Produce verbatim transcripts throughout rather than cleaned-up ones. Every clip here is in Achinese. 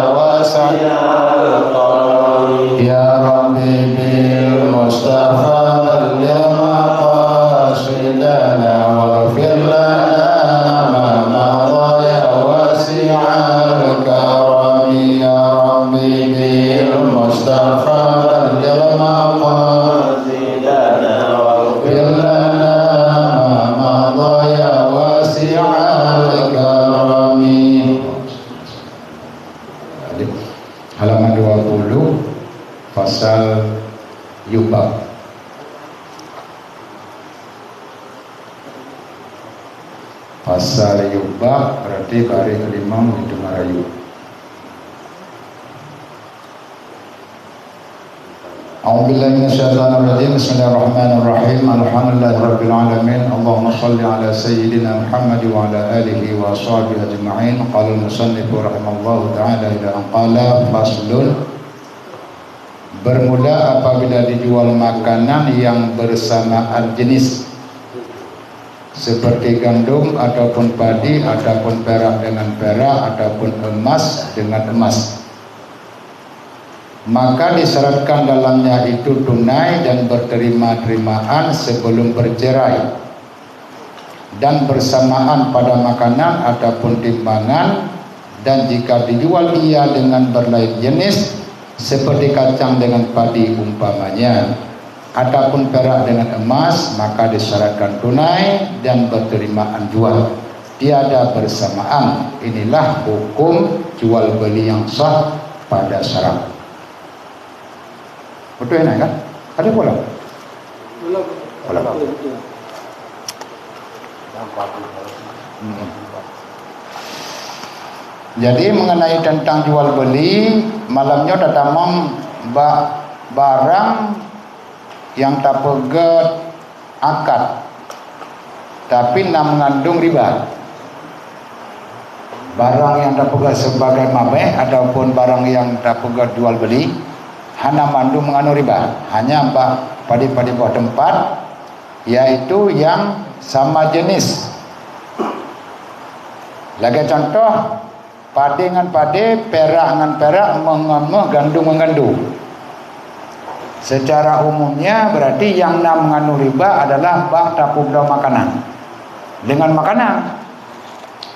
واسع الكرم. يا رب بالمصطفى بلغ مقاصدنا واغفر لنا ما مضى يا واسع الكرم. يا رب بالمصطفى بلغ مقاصدنا واغفر لنا ما مضى يا واسع الكرم. Halaman dua puluh, pasal yubak. Pasal yubak berarti baréh kelimong di teungoh rayeuk. أعوذ بالله من الشيطان الرجيم. بسم الله الرحمن الرحيم. الحمد لله رب العالمين. اللهم صل على سيدنا محمد وعلى آله وصحبه أجمعين. قال المصنف رحمه الله تعالى إلى أن قال: فصل. Bermula apabila dijual makanan yang bersamaan jenis, seperti gandum ataupun padi, ataupun perak dengan perak, ataupun emas dengan emas. Maka disyaratkan dalamnya itu tunai dan berterima-terimaan sebelum bercerai, dan bersamaan pada makanan ataupun timbangan, dan jika dijual ia dengan berlain jenis, seperti kacang dengan padi umpamanya, ataupun perak dengan emas, maka disyaratkan tunai dan berterimaan jua, tiada bersamaan. Inilah hukum jual beli yang sah pada syarak. Beutôi nyan kan? Ada pula? Pula. Hmm. Jadi, mengenai tentang jual beli, malam nyoe tatamong bak barang nyang tapeugét akad, tapi na meungandung riba. Barang nyang tapeugét sebagai mabéh ataupun barang nyang tapeugét jual beli, hana mandum meungandung riba. Hanya bak padé-padé boh teumpat, yaitu nyang sama jenis. Lagée contoh, padé ngon padé, perak ngon perak, méuh ngon méuh, gandum ngon gandum. Secara umumnya, berarti nyang na meungandung riba adalah bak tapeubloe makanan deungon makanan,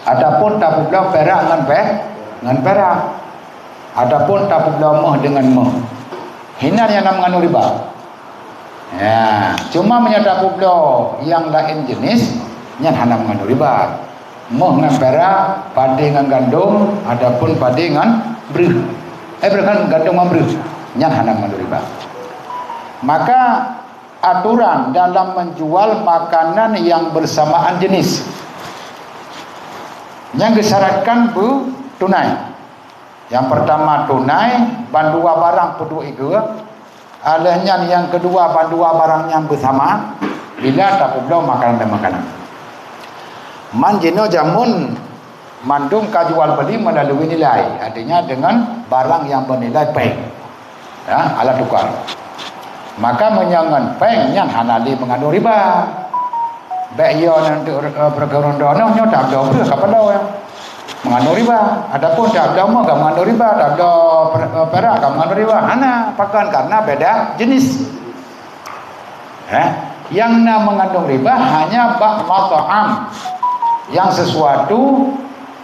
ataupun tapeubloe perak ngon pe-, ngon perak, ataupun tapeubloe méuh deungon méuh. Hinan nyang na meungandung riba. Ya, cuma meunyoe tapeubloe nyang laén jenis, nyan hana meungandung riba. Méuh ngon perak, padé ngon gandum, ataupun padé ngon breuh. Eh, breuh ngon gandum ngon breuh, nyan hana meungandung riba. Maka, aturan dalam menjual makanan yang bersamaan jenis, nyang geusyaratkan beutunai. Nyang peurtama tunai, bandua barang peuduek igoe. Lheueh nyan nyang keudua, bandua barang nyang beusama bila tapeubloe makanan dan makanan. Man jinoe jameun mandum ka jual beli meulalu nilai, artinya deungon barang nyang beunilai péng. Ya, alat tukar. Maka meunyoe ngon péng nyan hana lé meungandung riba. Bék yo nyan untuk, eh, peureugunan droeneuh nyoe tabloe breuh ka paloe. Meungandung riba. Ataupun tabloe méuh ka meungandung riba, tabloe per-, eh, perak ka meungandung riba. Hana, pakon? Karena beda jenis. Eh, nyang na meungandung riba hanya bak mat'am, nyang sesuatu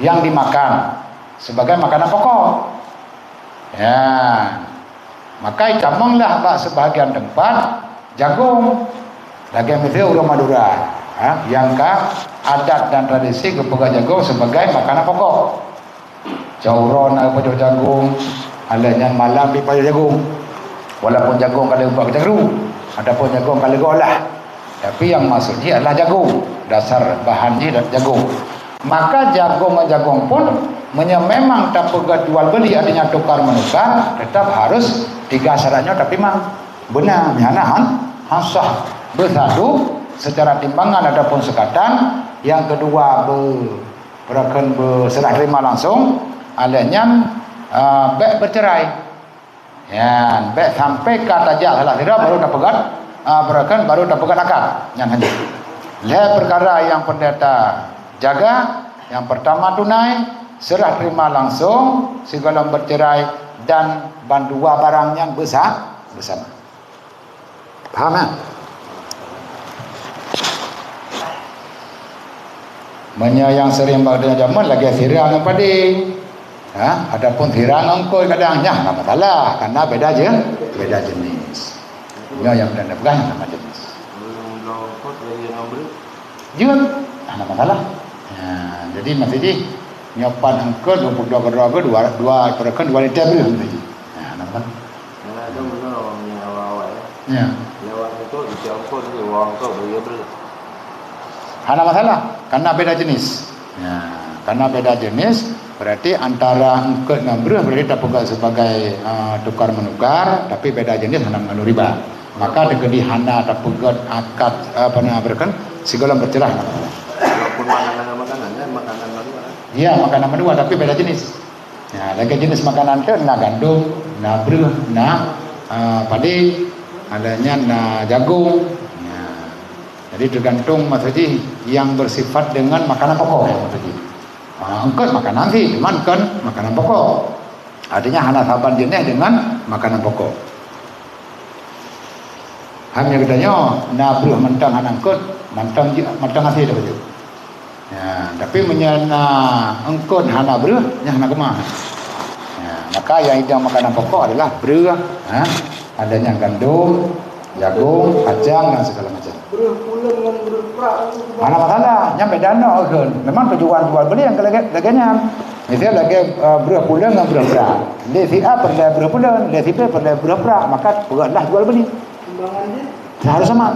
nyang dimakan sebagai makanan pokok. Ya. Maka itamong lah bak sebahagian teumpat jagong. Lagée miseue ureuëng Madura, ha, nyang ka adat dan tradisi geupeugah jagong sebagai makanan pokok. Cok uroe na geupajoh jagong, lheueh nyan malam jipajoh jagong. Walaupun jagong ka lheueh buet geutanyoe, ataupun jagong ka lheueh geuolah. Tapi nyang maksud jih adalah jagong. Dasar bahan jih adalah jagong. Maka jagong ngon jagong pun, meunyoe memang tapeugét jual beli, artinya tukar menukar, tetap harus tiga syarat nyoe tapeumang. Beuna, nyang hana han, han sah. Beusatu, secara timbangan ataupun seukatan. Nyang keudua, beu-, beurakon beuseurah terima langsung. Lheueh nyan, ah, bék beucerai. Nyan, bék sampai ka tajak salah sidroe baru tapeugét, ah, beurakon baru tapeugét akad. Nyan hana. Lhée peukara nyang peureulée tajaga, nyang peurtama tunai, Serah terima langsung, sigohlom bercerai, dan bandua barang nyan besa-, bersama. Paham, ya? Meunyoe nyang sering bak jameun lagèe sira ngon padé. Ha, ataupun sira ngon eungkôt kadang, nyan hana masalah, karena beda je, beda jenis. Nyoe nyang keuneuk peugah nyang sama jenis. Jeuet, hana masalah. Ha, jadi maksud jih, nyoe pat eungkôt, dua puluh dua keudroe, dua, dua, dua liter breuh maksud jih. Ha, hana masalah. Nah, itu benar orang yang awal-awal, ya. Ya. Lewat itu, di Tiongkok itu, orang tu beri breuh. Hana masalah, karena beda jenis. Ya, karena beda jenis, berarti antara eungkôt ngon breuh berarti tapeugah sebagai, eh, tukar menukar, tapi beda jenis hana mengandung riba. Maka teukeudi hana tapeugah akad, eh, apa nama, berken, sigohlom bercerai. Walaupun makanan ngon makanan, kan? Makanan mandua, kan? Ya, makanan mandua, tapi beda jenis. Ya, lagèe jenis makanan tu na gandum, na breuh, na, eh, padé, ada nyan na jagung. Ya. Jadi tergantung maksud jih yang bersifat dengan makanan pokok, maksud jih. Ah, eungkôt makanan sih, cuman kon makanan pokok. Artinya hana saban jenis dengan makanan pokok. Ham nyang geutanyoe, na breuh mantong hana eungkôt, mantong ji-, mantong até dah beutôi. Ya, tapi meunyoe na eungkôt hana breuh, nyan hana keumah. Ya, maka yang idong makanan pokok adalah breuh, ha, adanya gandum, jagung, kacang dan segala macam. Breuh puleuen ngon breuh prak tu. Hana masalah, nyan beda nok eukheun. Memang tujuan jual beli nyang lagèe, lagèe nyan. Misal lagèe, eh, breuh puleuen ngon breuh prak. Lé si A peureulèe breuh puleuen, lé si B peureulèe breuh prak, maka peugötlah jual beli. Timbangan jih? Harus sama.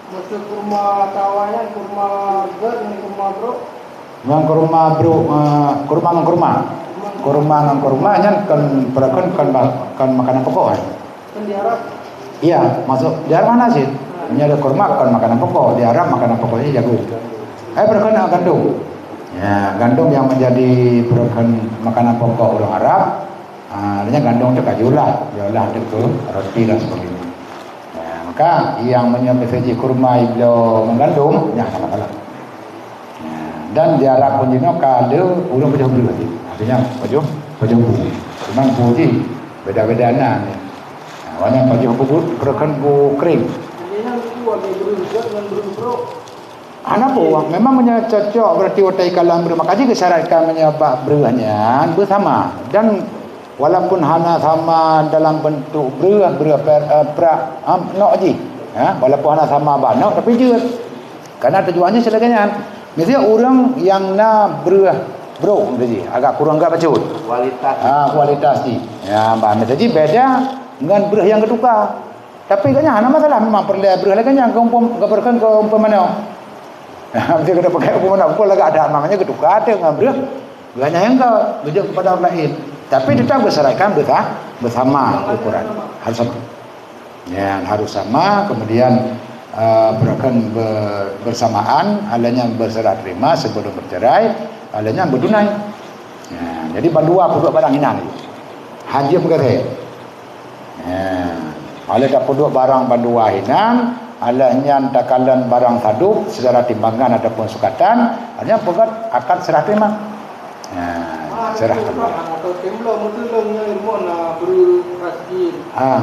Maksud kurma tawa nyan kurma gèt ngon kurma brok? Ngon kurma brok, eh, kurma ngon kurma. Kurma ngon kurma nyan kon, kon, kon, kon makanan pokok, kan? Kan di Arab? Iya, masuk di Arab mana sih? Meunyoe ada kurma kon makanan pokok, di Arab makanan pokoknya jagung. Eh, bukan gandum. Ya, gandum yang menjadi bukan makanan pokok orang Arab. Ah, artinya gandum tu ka jiolah, jiolah tu ke roti dan sebagainya. Ya, maka yang meunyoe miseujih kurma iblo mengandung, ya, sama salah. Ya, dan di Arab pun jinoe ka ada ureueng pajoh breuh. Artinya pajoh, pajoh bu. Cuman bu jih beda-beda nan. Nah, awaknyan pajoh bu, bu, keurakan bu kering. Hana peue, memang meunyoe cocok berarti watèe ikalam breuh, maka jih geusyaratkan meunyoe bak breuh nyan beusama. Dan walaupun hana sama dalam bentuk breuh, breuh per-, eh, prak, am, nok jih. Ha, walaupun hana sama bak nok, tapi jeuet. Karena tujuan jih silagèe nyan. Miseujih ureueng nyang na breuh brok jih, agak kurang gèt bacut. Kualitas. Ha, kualitas jih. Ya, bah, miseujih beda ngon breuh nyang geutuka. Tapi gobnyan hana masalah, memang peureulèe breuh lagèe nyan keu umpam-, keu, keu umpama nyoe. Mesti keuneuk pakai umpama nyoe, lagèe ada maknanya geutuka teuh ngon breuh. Gobnyan nyang ka geujok keupada ureueng laén. Tapi tetap geusyaratkan beusa-, beusama ukuran. Harus sama. Ya, harus sama, kemudian, eh, berakan be-, bersamaan, alanya berserah terima sebelum bercerai, alanya bertunai. Ya, jadi bandua peuduek barang inan. Hana jeuet meugaséh. Ha, oleh tapeuduek barang bandua inan, alah nyan takalon barang sadub secara timbangan ataupun sukatan, alah nyan peugöt akad serah terima. Ha, serah terima. Atau temlo meuteuleueng nyoe ilmu na breuh rasjin. Ha.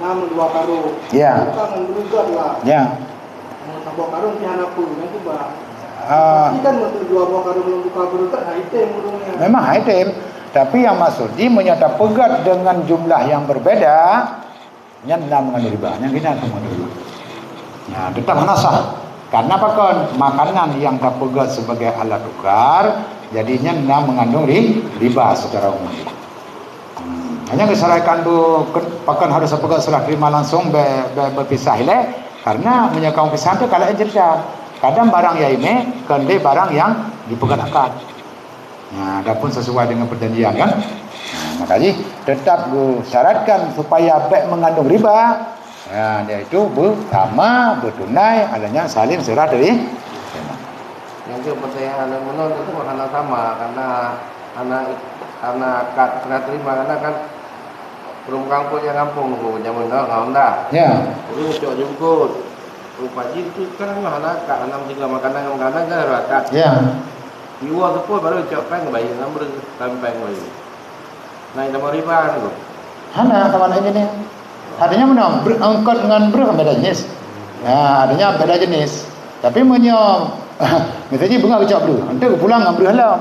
Na meudua karung. Ya. Bukan ngon breuh göt lah. Ya. Saboh karung pih hana peue, nyan cuba. Ah. Pasti kan meunyoe dua boh karung lom buka beureukat, hai tem ureueng nyan. Memang hai tem, tapi nyang maksud jih meunyoe tapeugöt deungon jumlah nyang berbeda, nyan na mengandung riba, nyan kena mengandung riba. Nah, tetap hana sah. Karena pakon? Makanan nyang tapeugöt sebagai alat tukar, jadi nyan na mengandung ri-, riba secara umum. Hmm. Hanya geusyaratkan bu-, ke-, pakon harus tapeugöt serah terima langsung be-, be-, beupisah ilèe, karena meunyoe ka pisah tu ka laén cerita. Kadang barang nyang imè kon lé barang nyang jipeugöt akad. Nah, adapun sesuai dengan perjanjian kan. Nah, maka jih tetap geusyaratkan supaya bèk mengandung riba. Nah, yaitu beusama, beutunai, alah nyan saling serah teri-, terima. Nyang keu pertanyaan meunoe teuntu hana sama, karena hana, hana akad serah terima, karena kan ureueng kampung nyang gampông tu jameun nyoe ngon dah. Ya. Ureueng cok jungkot. Rupa jih tu kan hana akad, hana menjaga makanan, makanan kan ada akad. Ya. Iwoe seupôt baru cok péng bayeue ngon breuh, kan péng bayeue. Nah, itu mau riba tu. Hana sama lain jenis. Artinya mana? Breuh, eungkot ngon breuh beda jenis. Ya, artinya beda jenis. Tapi meunyoe misalnya bunga geucok breuh, enteuk geupulang ngon breuh lom.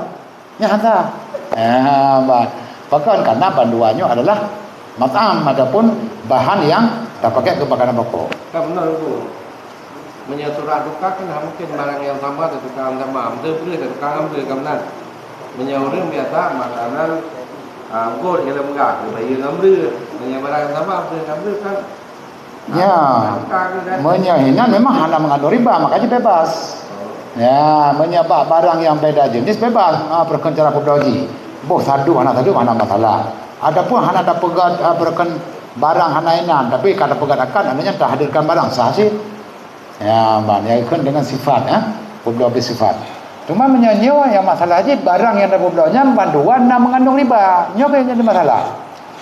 Nyan hana. Ah, ba-, pakon karena bandua nyoe adalah mat'am ataupun bahan yang tapakai keu makanan pokok. Kan benar tu. Meunyoe surah tukar kan hana mungkin barang nyang sama teutukar ngon sama. Meuteubeuet teutukar ngon breuh ka meunan. Meunyoe ureueng biasa makanan, ah, got nyang lôn peugah, bayeue ngon breuh. Meunyoe barang nyang sama, breuh ngon breuh kan. Ya. Tukar tu kan. Meunyoe inan memang hana mengandung riba, makanya bebas. Ya, meunyoe bak barang nyang beda jenis bebas, ah, peureukan cara peubloe jih. Boh saduek hana saduek hana masalah. Ataupun hana tapeugah, ah, peureukan barang hana inan, tapi ka tapeugah akad, hana nyan tahadirkan barang sah cit. Ya, ban, ya, ikon dengan sifat, ya. Peubloe bak sifat. Cuma meunyoe nyoe nyang masalah jih, barang nyang tapeubloe nyan bandua na mengandung riba. Nyoe keuh nyang jadi masalah.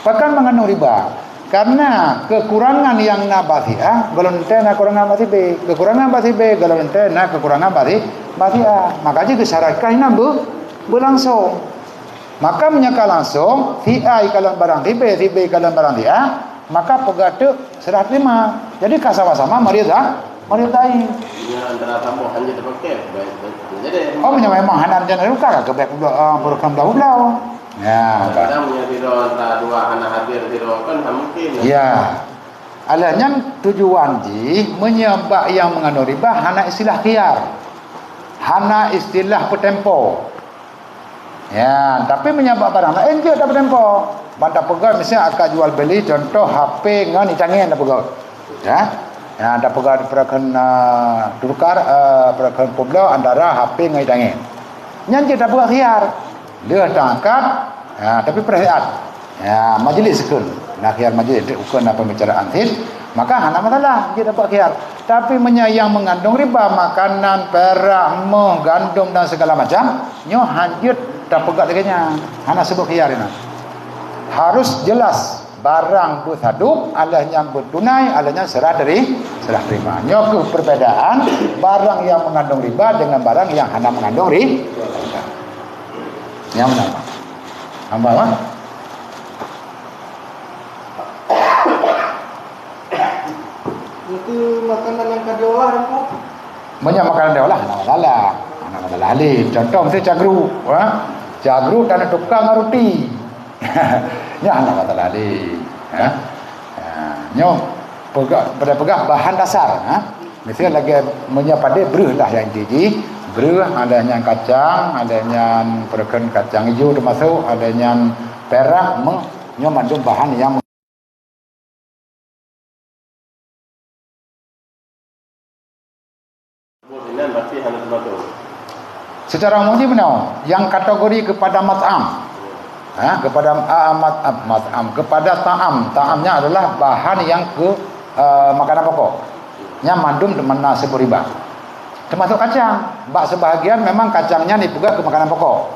Pakon mengandung riba? Karena kekurangan nyang na bak si A, golom teuntèe na kekurangan bak si B. Kekurangan bak si B, golom teuntèe na kekurangan bak si, bak si A. Maka jih geusyaratkan inan beu-, beulangsong. Maka meunyoe ka langsong, si A ikalon barang si B, si B ikalon barang si A, maka peugah teuk serah terima. Jadi ka sama-sama meurida, meuridai. Nya antara saboh hana teupakè, baik, baik. Jadi, oh, meunyoe memang hana rencana luka ka keubah pula, ah, program dah udah. Ya, kan. Kadang meunyoe sidroe antara dua hana hadir sidroe kan hana mungkin. Ya. Alah nyan tujuan jih meunyoe bak nyang mengandung riba hana istilah khiyar. Hana istilah peutempo. Ya, tapi meunyoe bak barang laén jeuet tapeudeueng ko. Ban tapeugah miseue akad jual beli, contoh H P ngon itangen tapeugah. Ya. Ya, tapeugah peureukan, ah, tukar, ah, peureukan peubloe antara H P ngon itangen. Nyan jeuet tapeugah khiyar. Lheueh tangkat, ya, tapi peureuhatian. Ya, majlis seukon. Nah, khiyar majlis, dek ukeue na pembicaraan cit, maka hana masalah, jeuet dapat khiyar. Tapi meunyoe nyang mengandung riba, makanan, perak, meuh, gandom dan segala macam, nyoe hanjeuet tapeugah lagèe nyan. Hana seubut khiyar nyan. Harus jelas barang beusadub, alah nyan beutunai, alah nyan serah teri-, serah terima. Nyoe keuh perbedaan barang nyang mengandung riba dengan barang nyang hana mengandung ri-, riba. Nyang mana? Hamba, ha? Itu makanan yang ka diolah, kan, Pak? Meunyoe makanan diolah, hana masalah. Hana masalah. Alèh, contoh, miseue cagru, ha? Cagru dan tukang roti. Nyan hana masalah, alèh. Ha? Ha, nyoe peugah, pada peugah bahan dasar, ha? Miseue lagèe meunyoe padé breuh lah nyang inti jih. Breuh, ada nyang kacang, ada nyang peureukan kacang ijo teumasok, ada nyang perak, meuh, nyoe mandum bahan nyang Secara umum jih meunoe, nyang kategori kepada mat'am. Ha, kepada, ah, mat-, ah, mat'am, kepada ta'am. Ta'amnya adalah bahan yang ke, eh, makanan pokok. Nyang mandum teumana seubut riba. Teumasok kacang. Bak seubahagian memang kacang nyan ipeugah keu makanan pokok.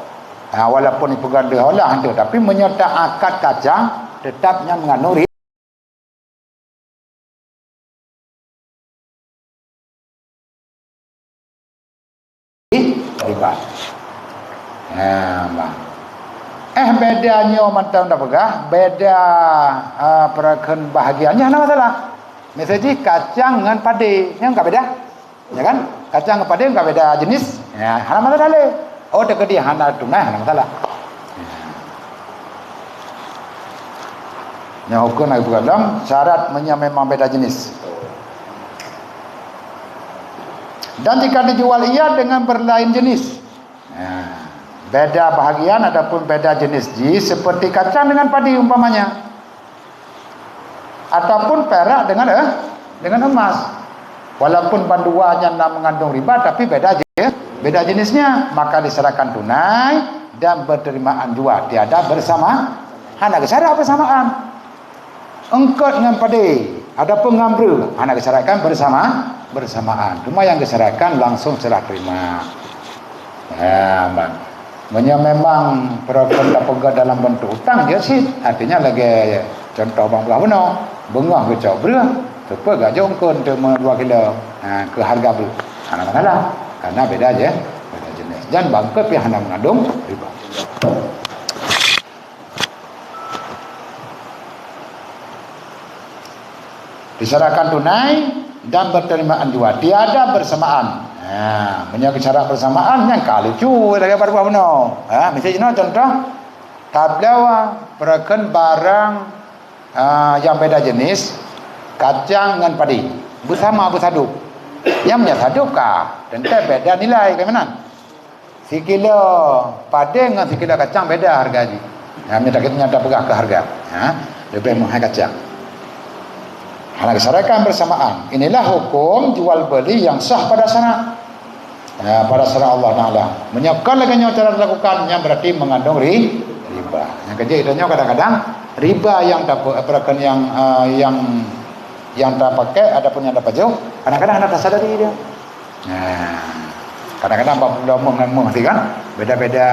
Ha, walaupun ipeugah lheueh olah tu, tapi meunyoe ta akad kacang, tetap nyan mengandung ri-, riba. Ha, bah. Eh, beda nyoe mantong tapeugah, beda, ah, peureukan bahagian nyan hana masalah. Miseue jih kacang ngon padé, nyan ka beda. Ya kan? Kacang ngon padé ka beda jenis. Ya, hana masalah lé. Oh, teukeudi hana tunai, hana masalah. Nyang huköm lagèe peugah lom, syarat meunyoe memang beda jenis. Dan jika dijual ia dengan berlain jenis. Nah, beda bahagian ataupun beda jenis jih seperti kacang dengan padi umpamanya. Ataupun perak dengan, eh, dengan emas. Walaupun bandua nyan na mengandung riba, tapi beda je-, beda jenisnya, maka diserahkan tunai dan berterimaan jua, tiada bersama, hana geusyarat bersamaan. Eungkot ngon padé, adapun ngon breuh, hana geusyaratkan bersama, bersamaan. Cuma nyang geusyaratkan langsung serah terima. Ya, ban. Meunyoe memang peureukan tapeugah dalam bentuk utang, jeuet cit. Artinya lagèe contoh bang peugah bunoe, beungoh geucok breuh, teupeu gajok eungkot teuma dua kilo, ha, keu hareuga breuh. Hana masalah, karena beda je, beda jenis. Dan bangkrot pih hana mengandung riba. Diserahkan tunai dan berterimaan jua, tiada bersamaan. Ha, meunyoe syarat bersamaan nyan ka lucu lagèe baruh bunoe. Ha, miseue jinoe contoh, tabloe peureukeun barang, ha, nyang beda jenis, kacang ngon padé. Beusama beusadub. Nyang meunyoe sadub ka, teuntèe beda nilai, ka meunan. Sikilo padé ngon sikilo kacang beda hareuga jih. Ha, nyan tapeugah keu hareuga. Ha, leubeh meuhai kacang. Hana diserahkan bersamaan. Inilah hukum jual beli yang sah pada syarak. Ha, pada syarak Allah Taala. Meunyoe kon lagèe nyoe cara dilakukan, nyan berarti mengandung ri-, riba. Nyang keujeuet tanyoe kadang-kadang riba nyang tape-, peureukeun nyang, eh, nyang, nyang tapakai ataupun nyang tapajoh, kadang-kadang hana tasadari dia. Nah, kadang-kadang bak peudong meuh ngon meuh tadi kan, beda-beda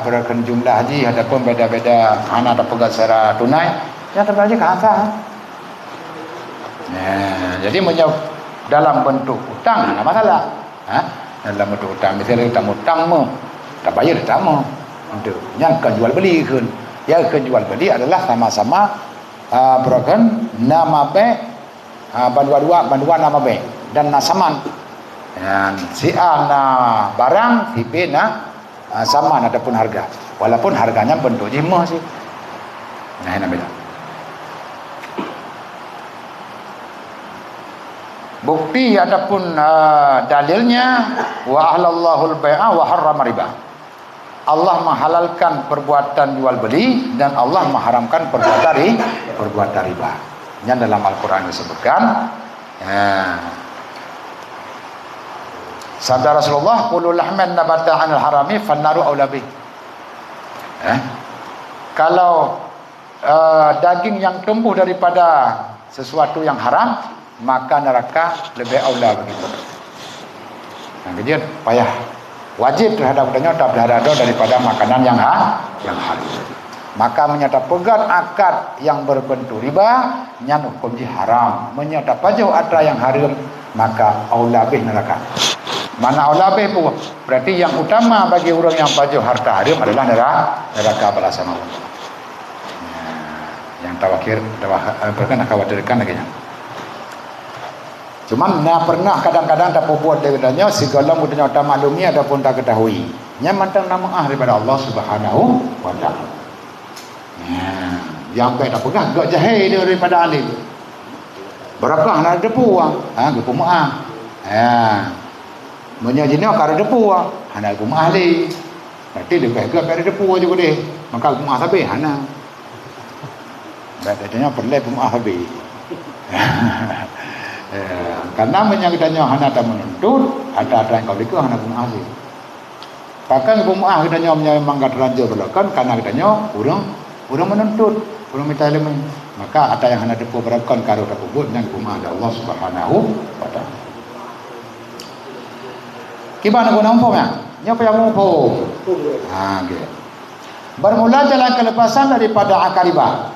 peureukeun jumlah jih ataupun beda-beda hana tapeugah secara tunai, nyang teuma jih ka sah. Nah, jadi meunyoe dalam bentuk utang hana masalah. Ha? Dalam bentuk utang, misalnya tamutang meuh, tabayar tameuh. Untuk nyang ka jual beli kheun. Nyang ka jual beli adalah sama-sama, ah, peureukeun nama bèk, ah, bandua-dua, bandua nama bèk dan na saman. Dan si A na barang, si B na, ah, saman ataupun hareuga. Walaupun hareuga nyan bentuk jih meuh sih. Nah, hana beda. Bukti ataupun, ah, dalilnya, "Wa ahallallahul bai'a wa harrama riba." Allah menghalalkan perbuatan jual beli dan Allah mengharamkan perbuatan ri-, perbuatan riba. Nyan dalam Al-Quran disebutkan. Ya. Sabda Rasulullah, "Kullu lahmin nabata 'anil harami fannaru aula bih." Eh? Kalau, eh, daging yang tumbuh daripada sesuatu yang haram, maka neraka lebih aula bagi geutanyoe. Nah, keujeuet payah wajib terhadap geutanyoe tapeulihara droe daripada makanan yang ha-, yang haram. Maka meunyoe tapeugöt akad yang berbentuk riba, nyan huköm jih haram. Meunyoe tapajoh atra nyang hareuem, maka aula bih neuraka. Mana aula bih peue? Berarti nyang utama bagi ureuëng nyang pajoh harta hareuem adalah neura-, neuraka balasan Allah. Nah, nyang tawakhir, tawa-, eh, apa kan, khawatirkan lagèe nyan. Cuman na pernah kadang-kadang tapeubuet lé geutanyoe sigohlom geutanyoe tamaklumi ataupun takeutahui. Nyan mantong na meu'ah daripada Allah Subhanahu wa Ta'ala. Nah, nyang bèk tapeugah gèt jahé daripada alim. Barokah na teupeue, ha, geupeumeu'ah. Ha. Meunyoe jinoe ka teupeue, hana geupeumeu'ah lé. Berarti leubeh gèt bèk teupeue ju keudeh. Maka geupeumeu'ah sabe, hana. Bèk geutanyoe peureulèe peumeu'ah sabe. Eh, karena meunyoe geutanyoe hana tameununtut, atra-atra nyang ka likot hana peumeu'ah lé. Pakon peumeu'ah geutanyoe meunyoe memang ka teulanjur beulakon, karena geutanyoe ureuëng, ureuëng meununtut, ureuëng mita ileumèe. Maka atra nyang hana teupeue beureukan ka rôh tapeubuet, nyan peumeu'ah lé Allah Subhanahu wa Ta'ala. Kiban guna muphom nyan? Nyoe payah muphom. Ha, okey. Bermula jalan kelepasan daripada akad riba.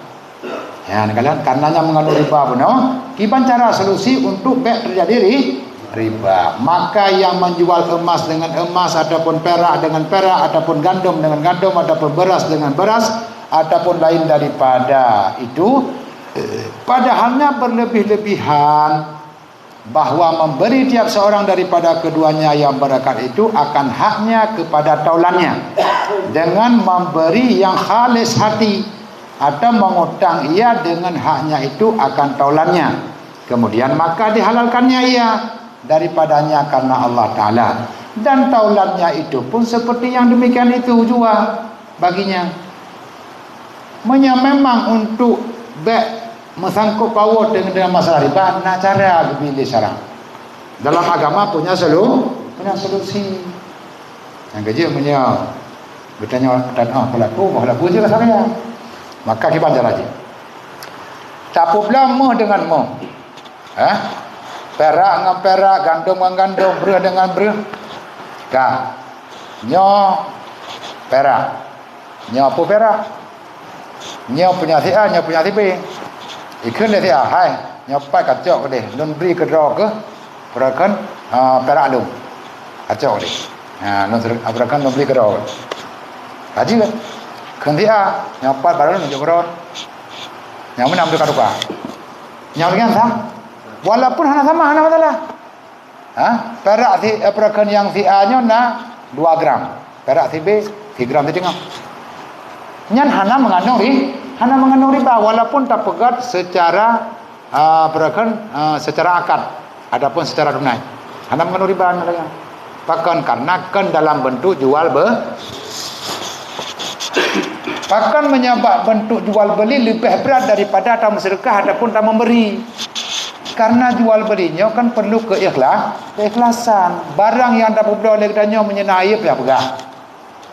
Ya, neukalon, karena nyang mengandung riba bunoe, kiban cara solusi untuk bèk terjadi ri-, riba. Maka yang menjual emas dengan emas ataupun perak dengan perak ataupun gandum dengan gandum ataupun beras dengan beras ataupun lain daripada itu, eh, padahalnya berlebih-lebihan bahwa memberi tiap seorang daripada keduanya yang berakad itu akan haknya kepada taulannya dengan memberi yang khalis hati atau mengutang ia dengan haknya itu akan taulannya. Kemudian maka dihalalkannya ia daripadanya karena Allah Ta'ala. Dan taulannya itu pun seperti yang demikian itu jua baginya. Meunyoe memang untuk bèk meusangkot paut deungon, deungon masalah riba, na cara geubi lé syara. Dalam agama punya solu-, punya solusi. Nyang keujeuet meunyoe geutanyoe tan-, oh, peulaku, peulaku jih ka saria. Maka kiban cara jih. Tapeubloe meuh deungon meuh. Eh? Perak ngon perak, gandom ngon gandom, breueh deungon breueh. Ka. Nyoe perak. Nyoe peue perak. Nyoe punya si A, nyoe punya si B. Ikheun lé si A, "Hai, nyoe pat kacok keudeh, lôn bri keudroe keuh peureukan, ah, perak lôn." Kacok keudeh. Ha, lôn seudeukah, apa kan lôn bri keudroe. Haji kan? Kheun siat, nyang pat baru lôn jok keudroe. Nyang meunan tukar-tukar. Nyang lagèe nyan sah. Walaupun hana sama, hana masalah. Ha? Perak si, apa kan, nyang si A nyoe na dua gram. Perak si B, si gram siteungoh. Nyan hana mengandung ri-, hana mengandung riba, walaupun tapeugöt secara, ah, apa kan, ah, secara akad ataupun secara tunai. Hana mengandung riba nyan lagèe nyan. Pakon? Karena kan dalam bentuk jual be-, pakon meunyo bak bentuk jual beli leubeh brat daripada tameuseudeukah ataupun tamemberi. Karena jual beli nyoe kan perlu keikhlas-, keikhlasan. Barang nyang tapeubloe lé geutanyoe meunyo na aib payah peugah.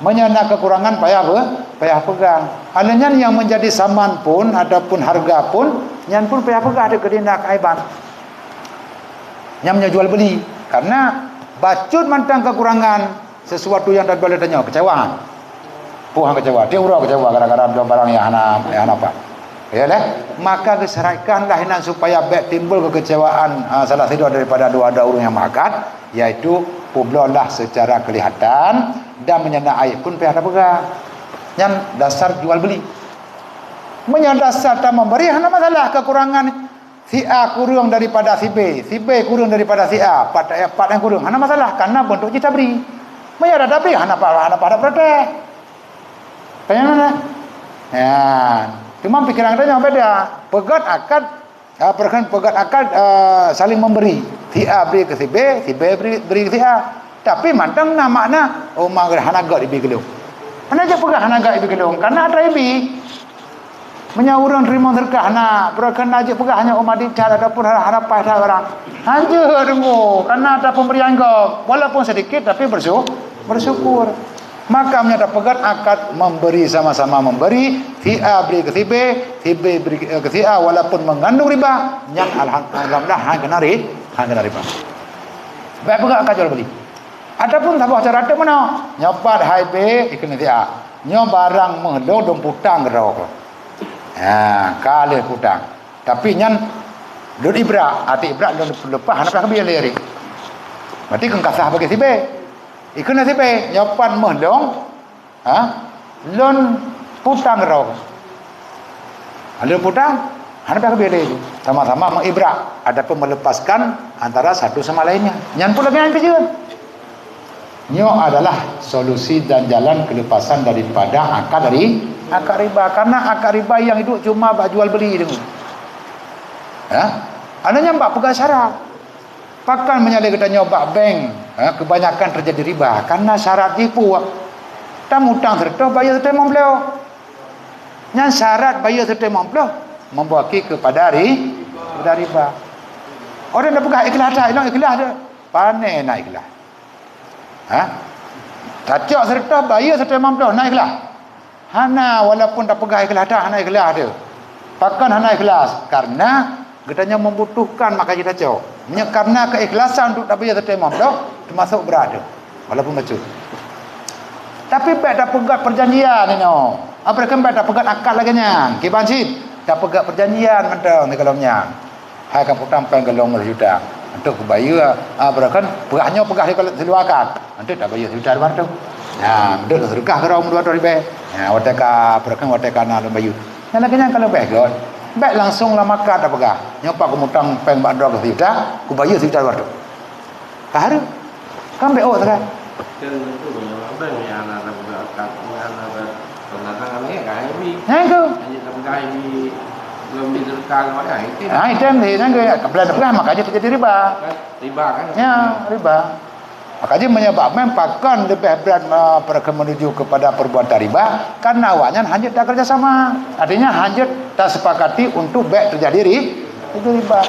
Meunyo na kekurangan payah be-, payah peugah. Alèh nyan nyang menjadi saman pun ataupun harga pun, nyan pun payah peugah dikeue na keaiban. Nyan meunyo jual beli. Karena bacut mantong kekurangan sesuatu nyang tajual lé tanyoe, kecewa. Peue han kecewa? Tiep uroe kecewa gara-gara jual barang nyang hana, nyang hana pat. Ya leh, maka geusyaratkanlah inan supaya bèk timbul kekecewaan, ha, salah sidroe daripada dua-dua ureueng nyang meuakad, yaitu peubloelah secara kelihatan dan meunyo na aib pun payah tapeugah. Nyan dasar jual beli. Meunyo dasar tamemberi hana masalah kekurangan si A kureueng daripada si B, si B kureueng daripada si A, pat, pat nyang kureueng, hana masalah, karena bentuk jih tabri. Meunyo dak tabri, hana pa-, hana padah protes. Tanya mana? Ya, cuma pikiran geutanyoe beda. Peugöt akad, ah, peugöt, peugöt akad, ah, saling memberi. Si A beri ke si B, si B beri, beri ke si A. Tapi mantong na makna, oh, ma hana göt ibi keu lôn. Hana jeuet peugah hana göt ibi keu lôn, karena atra ibi. Meunyo ureueng teurimong seudeukah na, peue keuh na jeuet peugah nyoe umat dicat ataupun hana, hana paih that barang. Hanjeuet deungoe, karena atra pemberian gob, walaupun sedikit tapi bersu-, bersyukur. Maka meunyo tapeugöt akad memberi, sama-sama memberi, si A beri ke si B, si B beri ke si A walaupun mengandung riba, nyan alham-, alhamdulillah, han keuna ri-, han keuna riba. Bèk peugöt akad jual beli. Ataupun saboh cara teuk meunoe, nyoe pat hai B, ikheun si A. Nyoe barang meuh lôn, lôn putang keudroe. Ha, ka lheueh putang. Tapi nyan lôn ibra, até ibra lôn leupah, hana payah keubiet lé. Berarti keu ka sah bagi si B. Ikheun si B, nyoe pat meuh lôn, ha? Lôn putang keudroe. Lôn putang, hana payah keubiet lé. Sama-sama mengibra ataupun melepaskan antara satu sama lainnya. Nyan pun lagèe nyan keujeuet. Nyoe adalah solusi dan jalan kelepasan daripada akad ri-, akad riba. Karena akad riba nyang iduek cuma bak jual beli deungoe. Ya? Ada nyang bak peugah syarat. Pakon meunyo lé geutanyoe bak bank, ha, kebanyakan terjadi riba? Karena syarat jih peue? Tamutang seureutôh, bayeue seureutôh limong ploh. Nyan syarat bayeue seureutôh limong ploh membaki kepada ri-, kepada riba. Orang dah peugah ikhlas that, ilong ikhlas tu. Pane na ikhlas. Ha? Tacok seureutôh, bayeue seureutôh limong ploh, na ikhlas? Hana, walaupun tapeugah ikhlas that, hana ikhlas teuh. Pakon hana ikhlas? Karena geutanyoe membutuhkan maka jitacok. Meunyoe karena keikhlasan untuk tabayeue seureutôh limong ploh, teumasok brat teuh. Walaupun bacut. Tapi bèk tapeugöt perjanjian inoe. Apa kan bèk tapeugöt akad lagèe nyan. Kiban cit, tapeugöt perjanjian mantong sigohlom nyan. Hai ka putang péng keu lôn lhèe juta. Untuk kubayeue, ah, peue kheun, peugah nyoe peugah di siluwa akad. Untuk tabayeue sijuta dua ratus. Nah, untuk seudeukah keu droe dua ratus ribèe. Nah, watèe ka, peue kheun, watèe ka na lôn bayeue. Nah, lagèe nyan ka leubeh göt. Bèk langsung lam akad tapeugah. Nyoe pat kumutang péng bak droe keu sijuta, kubayeue sijuta dua ratus. Ka hareuem. Kan bèk ôk sagai. Kan tu, abang yang ada budak kat, yang ada pendatang kami kan, kan, ini. Nyan tu. Hanya tak pegang ini, belum diterka, kan, itu. Ah, itu yang dia, nyan tu, ya, kebetulan pegang, makanya terjadi riba. Kan, riba, kan? Ya, riba. Makanya menyebabkan pakon lebih berat, eh, mereka menuju kepada perbuatan riba, karena awaknyan hanya tak kerja sama. Artinya, hanya tak sepakati untuk bèk terjadi ri-, itu riba.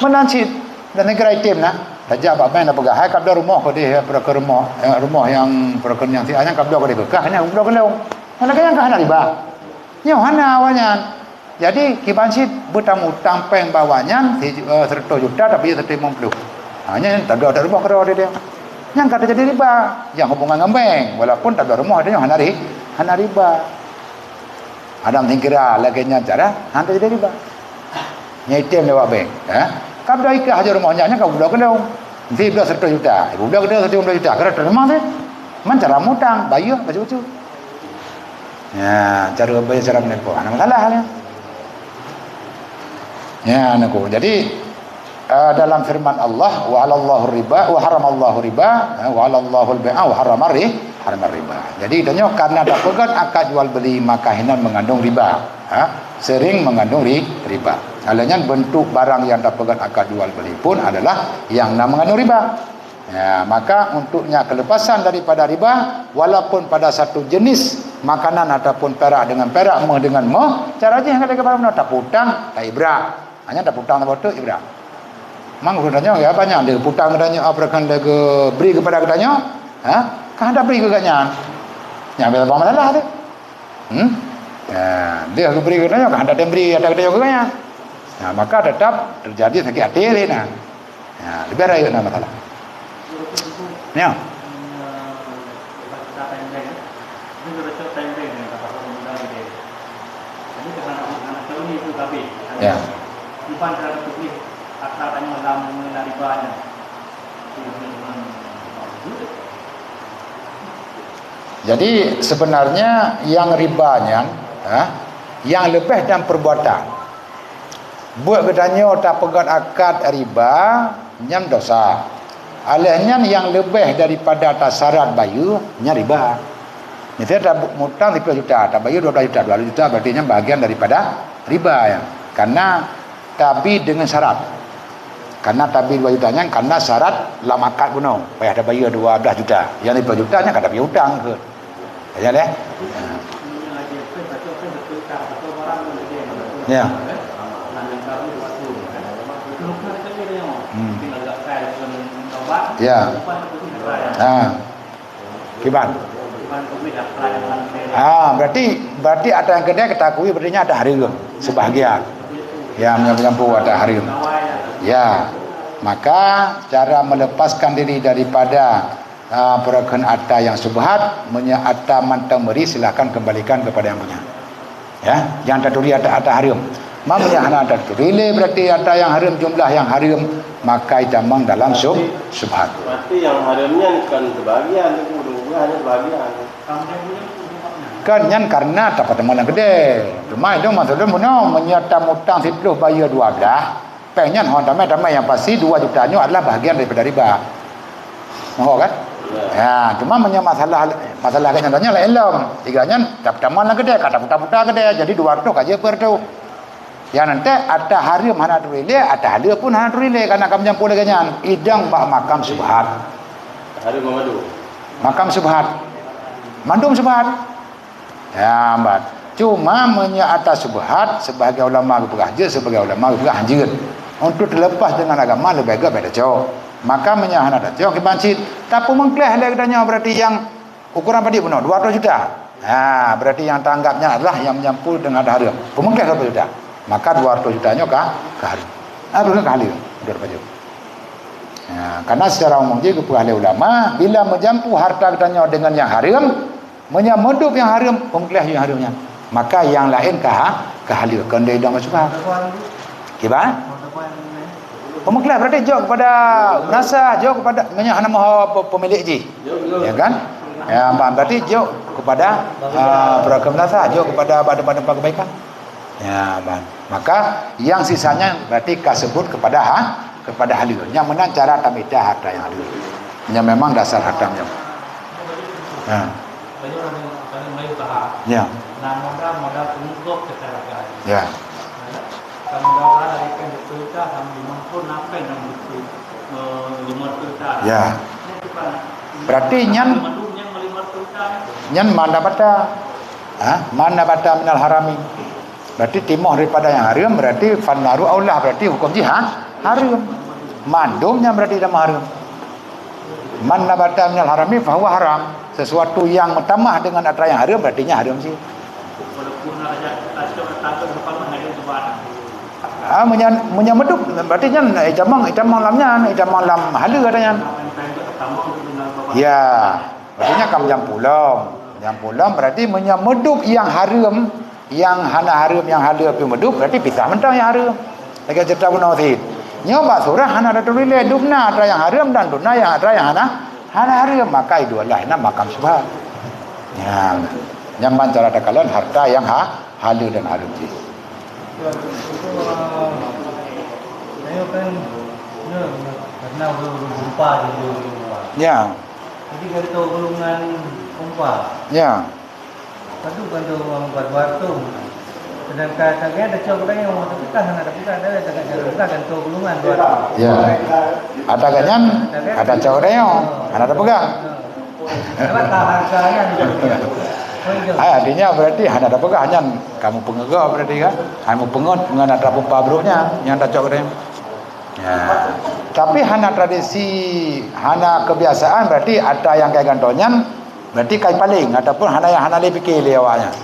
Meunan cit. Dan negara item na, tajak bak bank na peugah, "Hai, kabloe rumoh keu deh, peue kheun rumoh, eh, rumoh nyang peue kheun nyang siat nyan kabloe keu deh keu kah, nyan kabloe keu lôn." Nyan lagèe nyan ka hana riba. Nyoe hana awaknyan. Jadi, kiban cit beutamutang péng bak awaknyan si, eh, seratus juta, tapi seratus lima puluh. Ha, nyan tabloe rumoh keudroe deh. Nyan ka teujadi riba. Nyang hubungan ngon bank, walaupun tabloe rumoh deh nyoe hana ri-, hana riba. Adam singkira lagèe nyan cara, han teujadi riba. Nyan item lewat bank, eh. Ka beudoh ikhlas aja rumoh nyan, nyan ka beudoh keu lôn. Mesti beudoh seratus juta, beudoh keu seratus lima puluh juta, kira terima sih. Man cara mutang, bayeue bacut-bacut. Ya, cara bayeue cara meuneupo, hana masalah nyan. Ya, niko. Jadi, eh, dalam firman Allah, "Wa halallahu riba, wa haramallahu riba, eh, wa halallahul bai'a, wa harramar ri-, harramar riba." Jadi, tanyoe karena tapeugét akad jual beli, maka hinan mengandung riba. Ha? Sering mengandung ri-, riba. Oleh nyan, bentuk barang yang tapeugét akad jual beli pun adalah yang na mengandung riba. Ya, maka untuk nyak kelepasan daripada riba, walaupun pada satu jenis makanan ataupun perak dengan perak, meuh dengan meuh, cara jih ngon lagée barang taputang, taibra. Hanya taputang saboh teuk ibra. Mang geutanyoe ya banyak lé putang geutanyoe apa kan lagée bri kepada geutanyoe, ha? Kan ada bri keu geutanyoe. Nyang biasa masalah tu. Hmm? Ya, dia geubri keunoe kan ada dibri ada keunoe keunoe. Nah, maka tetap terjadi sakit hati lé nah. Ya, lebih raya na masalah. Ya. Ya. Jadi sebenarnya yang riba nyan, ha, yang leubeh dan perbuatan. Buet geutanyoe tapeugét akad riba nyan dosa. Aleh nyan nyang leubeh daripada tasyarat bayeue nyan riba. Misalnya tamutang siplôh juta, tabayeue dua belas juta, dua belas juta berarti nyan bahagian daripada riba nyan. Karena tabi dengan syarat. Karena tabi dua juta nyan karena syarat lam akad bunoe, payah tabayeue dua belas juta. Nyang siplôh juta nyan ka tabi utang keu. Aja deh. Ya. Hmm. Ya. Ha. Kiban. Ah, berarti berarti ada yang kedai kita akui berarti ada hareuem sebahagian. Ya, menyampu ada hareuem. Ya. Maka cara melepaskan diri daripada Ah, peureukan ata nyang syubhat, meunyoe ata mantong meuri, silahkan kembalikan kepada yang punya. Ya, nyang taturi ata, ata hareuem. Ma meunyoe hana taturi lé, berarti ata nyang hareuem, jumlah nyang hareuem, maka itamong dalam syub-, syubhat. Berarti nyang hareuem nyan kon sebahagian, dua belas hanya sebahagian. Kan nyan karena tapeutamong lam keudè. Cuma itu maksud lôn bunoe, meunyoe tamutang siplôh bayeue dua belas, Péng nyan hon tamé-tamé nyang pasti dua juta nyoe adalah bahagian daripada riba. Ho kan? Ya, cuma meunyoe masalah, masalah nyan nyan laén lom. Tiga nyan tap-, tamong lam keudè, ka taputa-puta keudè, jadi dua reutôh ka jeuet peureutôh. Nyang nanti ata hareuem hana turi lé, ata haleue pun hana turi lé, karena ka meujampu lagèe nyan. Idong bak makam syubhat. Hareuem mandum. Makam syubhat. Mandum syubhat. Ya, ban. Cuma meunyoe ata syubhat, sebahagian ulama geupeugah jeuet, sebahagian ulama geupeugah hanjeuet. Untuk terlepas dengan agama, leubeh gét bèk tacok. Maka meunyoe hana tacok, kiban cit. Tapeumeukleh lé geutanyoe berarti nyang ukuran padit bunoe, dua reutôh juta. Ha, berarti nyang taanggap nyan adalah nyang meujampu dengan hareuem. Peumeukleh dua reutôh juta. Maka dua reutôh juta nyoe ka, ka hareuem. Ah, bukan ka haleue, dua reutôh juta. Ha, karena secara umum jih geupeugah lé ulama, bila meujampu harta geutanyoe dengan nyang hareuem, Meunyoe meudup nyang hareuem, peumeukleh nyang hareuem nyan, maka nyang laén ka ha-, ka haleue, keu ndai idong meusyubhat. Kiban? Peumeukleh berarti jok kepada meunasah, jok kepada meunyoe hana meuho pe-, pemilik jih. Ya kan? Ya, ban berarti jok kepada, ah, peureukan meunasah, jok kepada bak teumpat-teumpat kebaikan. Ya, ban. Maka nyang sisanya berarti ka sebut kepada ha-, kepada haleue. Nyang meunan cara tamita harta nyang haleue. Nyang memang dasar harta nyang. Ha. Ya. Ya. Ya. Berarti nyan, nyan ma nabata. Ha? Ma nabata minal harami. Berarti timoh daripada nyang hareuem, berarti fannaru aulah, berarti huköm jih ha-, hareuem. Mandum nyan berarti sama hareuem. Ma nabata minal harami fahuwa haram. Sesuatu yang meutamah dengan atra nyang hareuem, berarti nyan hareuem cit. Ah, meunyan, meunyan meudup, berarti nyan, eh, itamong, itamong lam nyan, itamong lam haleue atra nyan. Ya, berarti nyan ka meujampu lom. Meujampu lom, berarti meunyan meudup nyang hareuem, Nyang hana hareuem nyang haleue pih meudup, berarti pisah mantong nyang hareuem. Lagèe ceurita bunoe sit. Nyoe bak surah hana taturi lé, dum na atra nyang hareuem dan dum na nyang atra nyang hana Hana hareuem, maka iduek lah, na makam syubhat. Nyan, nyan ban cara takalon harta nyang ha, haleue dan hareuem jih. Saya kan, karena ureueng-ureueng gempa di luar. Ya. Jadi, gantoe golongan gempa. Ya. Padum gantoe ureueng bak dua ratus. Sedangkan ata geuh tacok geutanyoe, tapi kan hana tapeugah, ata geuh gantoe golongan dua ratus. Ya. Ata geuh nyan, ata cok geutanyoe, hana tapeugah. Berapa harganya? Ah, artinya berarti hana tapeugah nyan. Kamu peungeugok berarti kan? Kamu peungeut ngon ata peumpah brok nyan, nyang tacok geutanyoe. Ya. Tapi hana tradisi, hana kebiasaan, berarti ata nyang kai gantoe nyan, berarti kai paleng ataupun hana, hana lé pike lé awak nyan.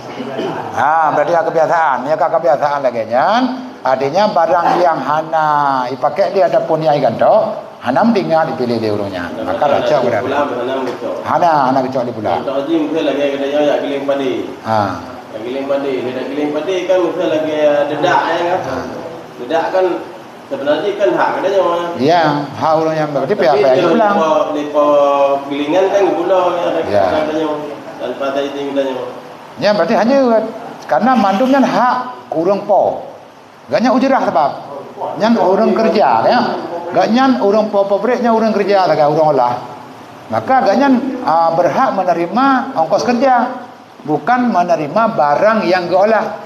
Ha, berarti ka kebiasaan. Nyang ka kebiasaan lagée nyan, artinya barang nyang hana ipakék lé ataupun nyang igantoe, hana meuingat ipiléh lé ureueng nyan. Maka tacok geutanyoe. Hana, hana geucok lé pulang. Contoh jih misal lagée geutanyoe jak giléng padé. Ha. Jak giléng padé, jak giléng padé kan misal lagée dedak, ya kan? Ha. Dedak kan Sebenarnya kan hak geutanyoe. Ya, hak ureueng nyang berarti pihak-pihak jih pulang. Leupah, leupah gilingan kan geupulang ya, ya, geutanyoe. Tanpa taizin geutanyoe. Ya, berarti hana, karena mandum nyan hak ureueng po. Gobnyan ujrah sabab nyan ureueng keureuja, ya. Gobnyan ureueng po pabrik nyan ureueng keureuja sagai ureueng olah. Maka gobnyan, ah, berhak menerima ongkos kerja. Bukan menerima barang nyang geuolah.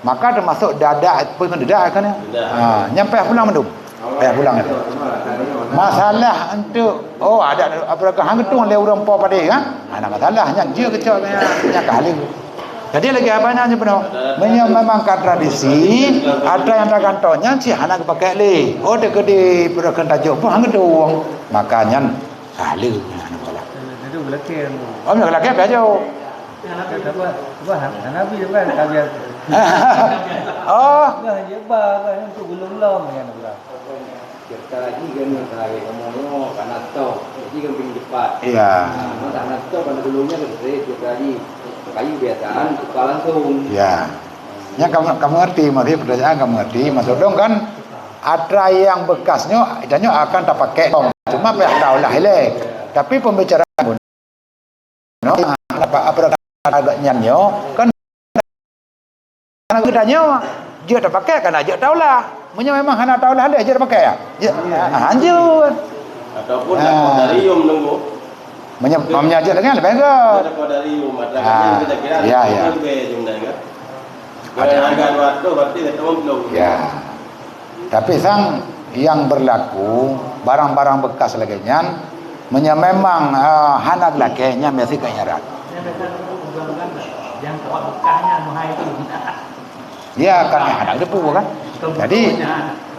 Maka teumasok dadak, peue ngon dadak kan ya? Dadak. Ha, nyan payah pulang mandum. Payah pulang. Masalah untuk, oh, ada apa hang geutueng lé ureueng po padé kan? Ha, hana masalah, nyan jeuet geucok nyan, nyan ka haleue. Jadi lagée haba nyan peunoh. Meunyoe memang ka tradisi, ata nyang tagantoe nyan cit hana geupakék lé. Oh, teukeudi peureukeueng tajok pun hang geutueng. Maka nyan haleue nyan hana masalah. Jadi, jadi, belakang. Oh, belakang payah jok. Cuba, cuba han-, hana bi, cuba han kabian. Oh. Bah, je ba, bah, untuk gulong lom, ya, nak bilang. Cerita lagi kan, kalau kamu nyoe, karena stok. Jadi kan pingin cepat. Iya. Nah, karena stok, karena gulungnya kan saya cerita lagi. Kayu biasaan, tukar langsung. Iya. Nya kamu, kamu ngerti, maksudnya pertanyaan kamu ngerti. Maksud dong kan, atra yang bekas nyoe, dan nyoe akan tapakai dong. Cuma payah taolah ilée. Tapi pembicaraan Nah, apa, apa kata agak nyan nyoe, kan geutanyoe jeuet tapakai, kana jeuet taolah. Meunyoe memang hana taolah lé, jeuet tapakai ya? Jeuet, ah, hanjeuet. Ataupun ah, dari yum nunggu. Meunyoe, meunyoe jeuet lagée leubeh gét. Ada dari yum, ada ah, kan kita kira ya, ya. Lebih jumlahnya. Ada harga dua ratus, berarti kita belum. Ya. Tapi sang yang berlaku, barang-barang bekas lagée nyan, meunyoe memang, eh, hana geulakée, nyan meusti keu nyarat. Ya, kan, eh, hana geuteupeue, kan? Jadi,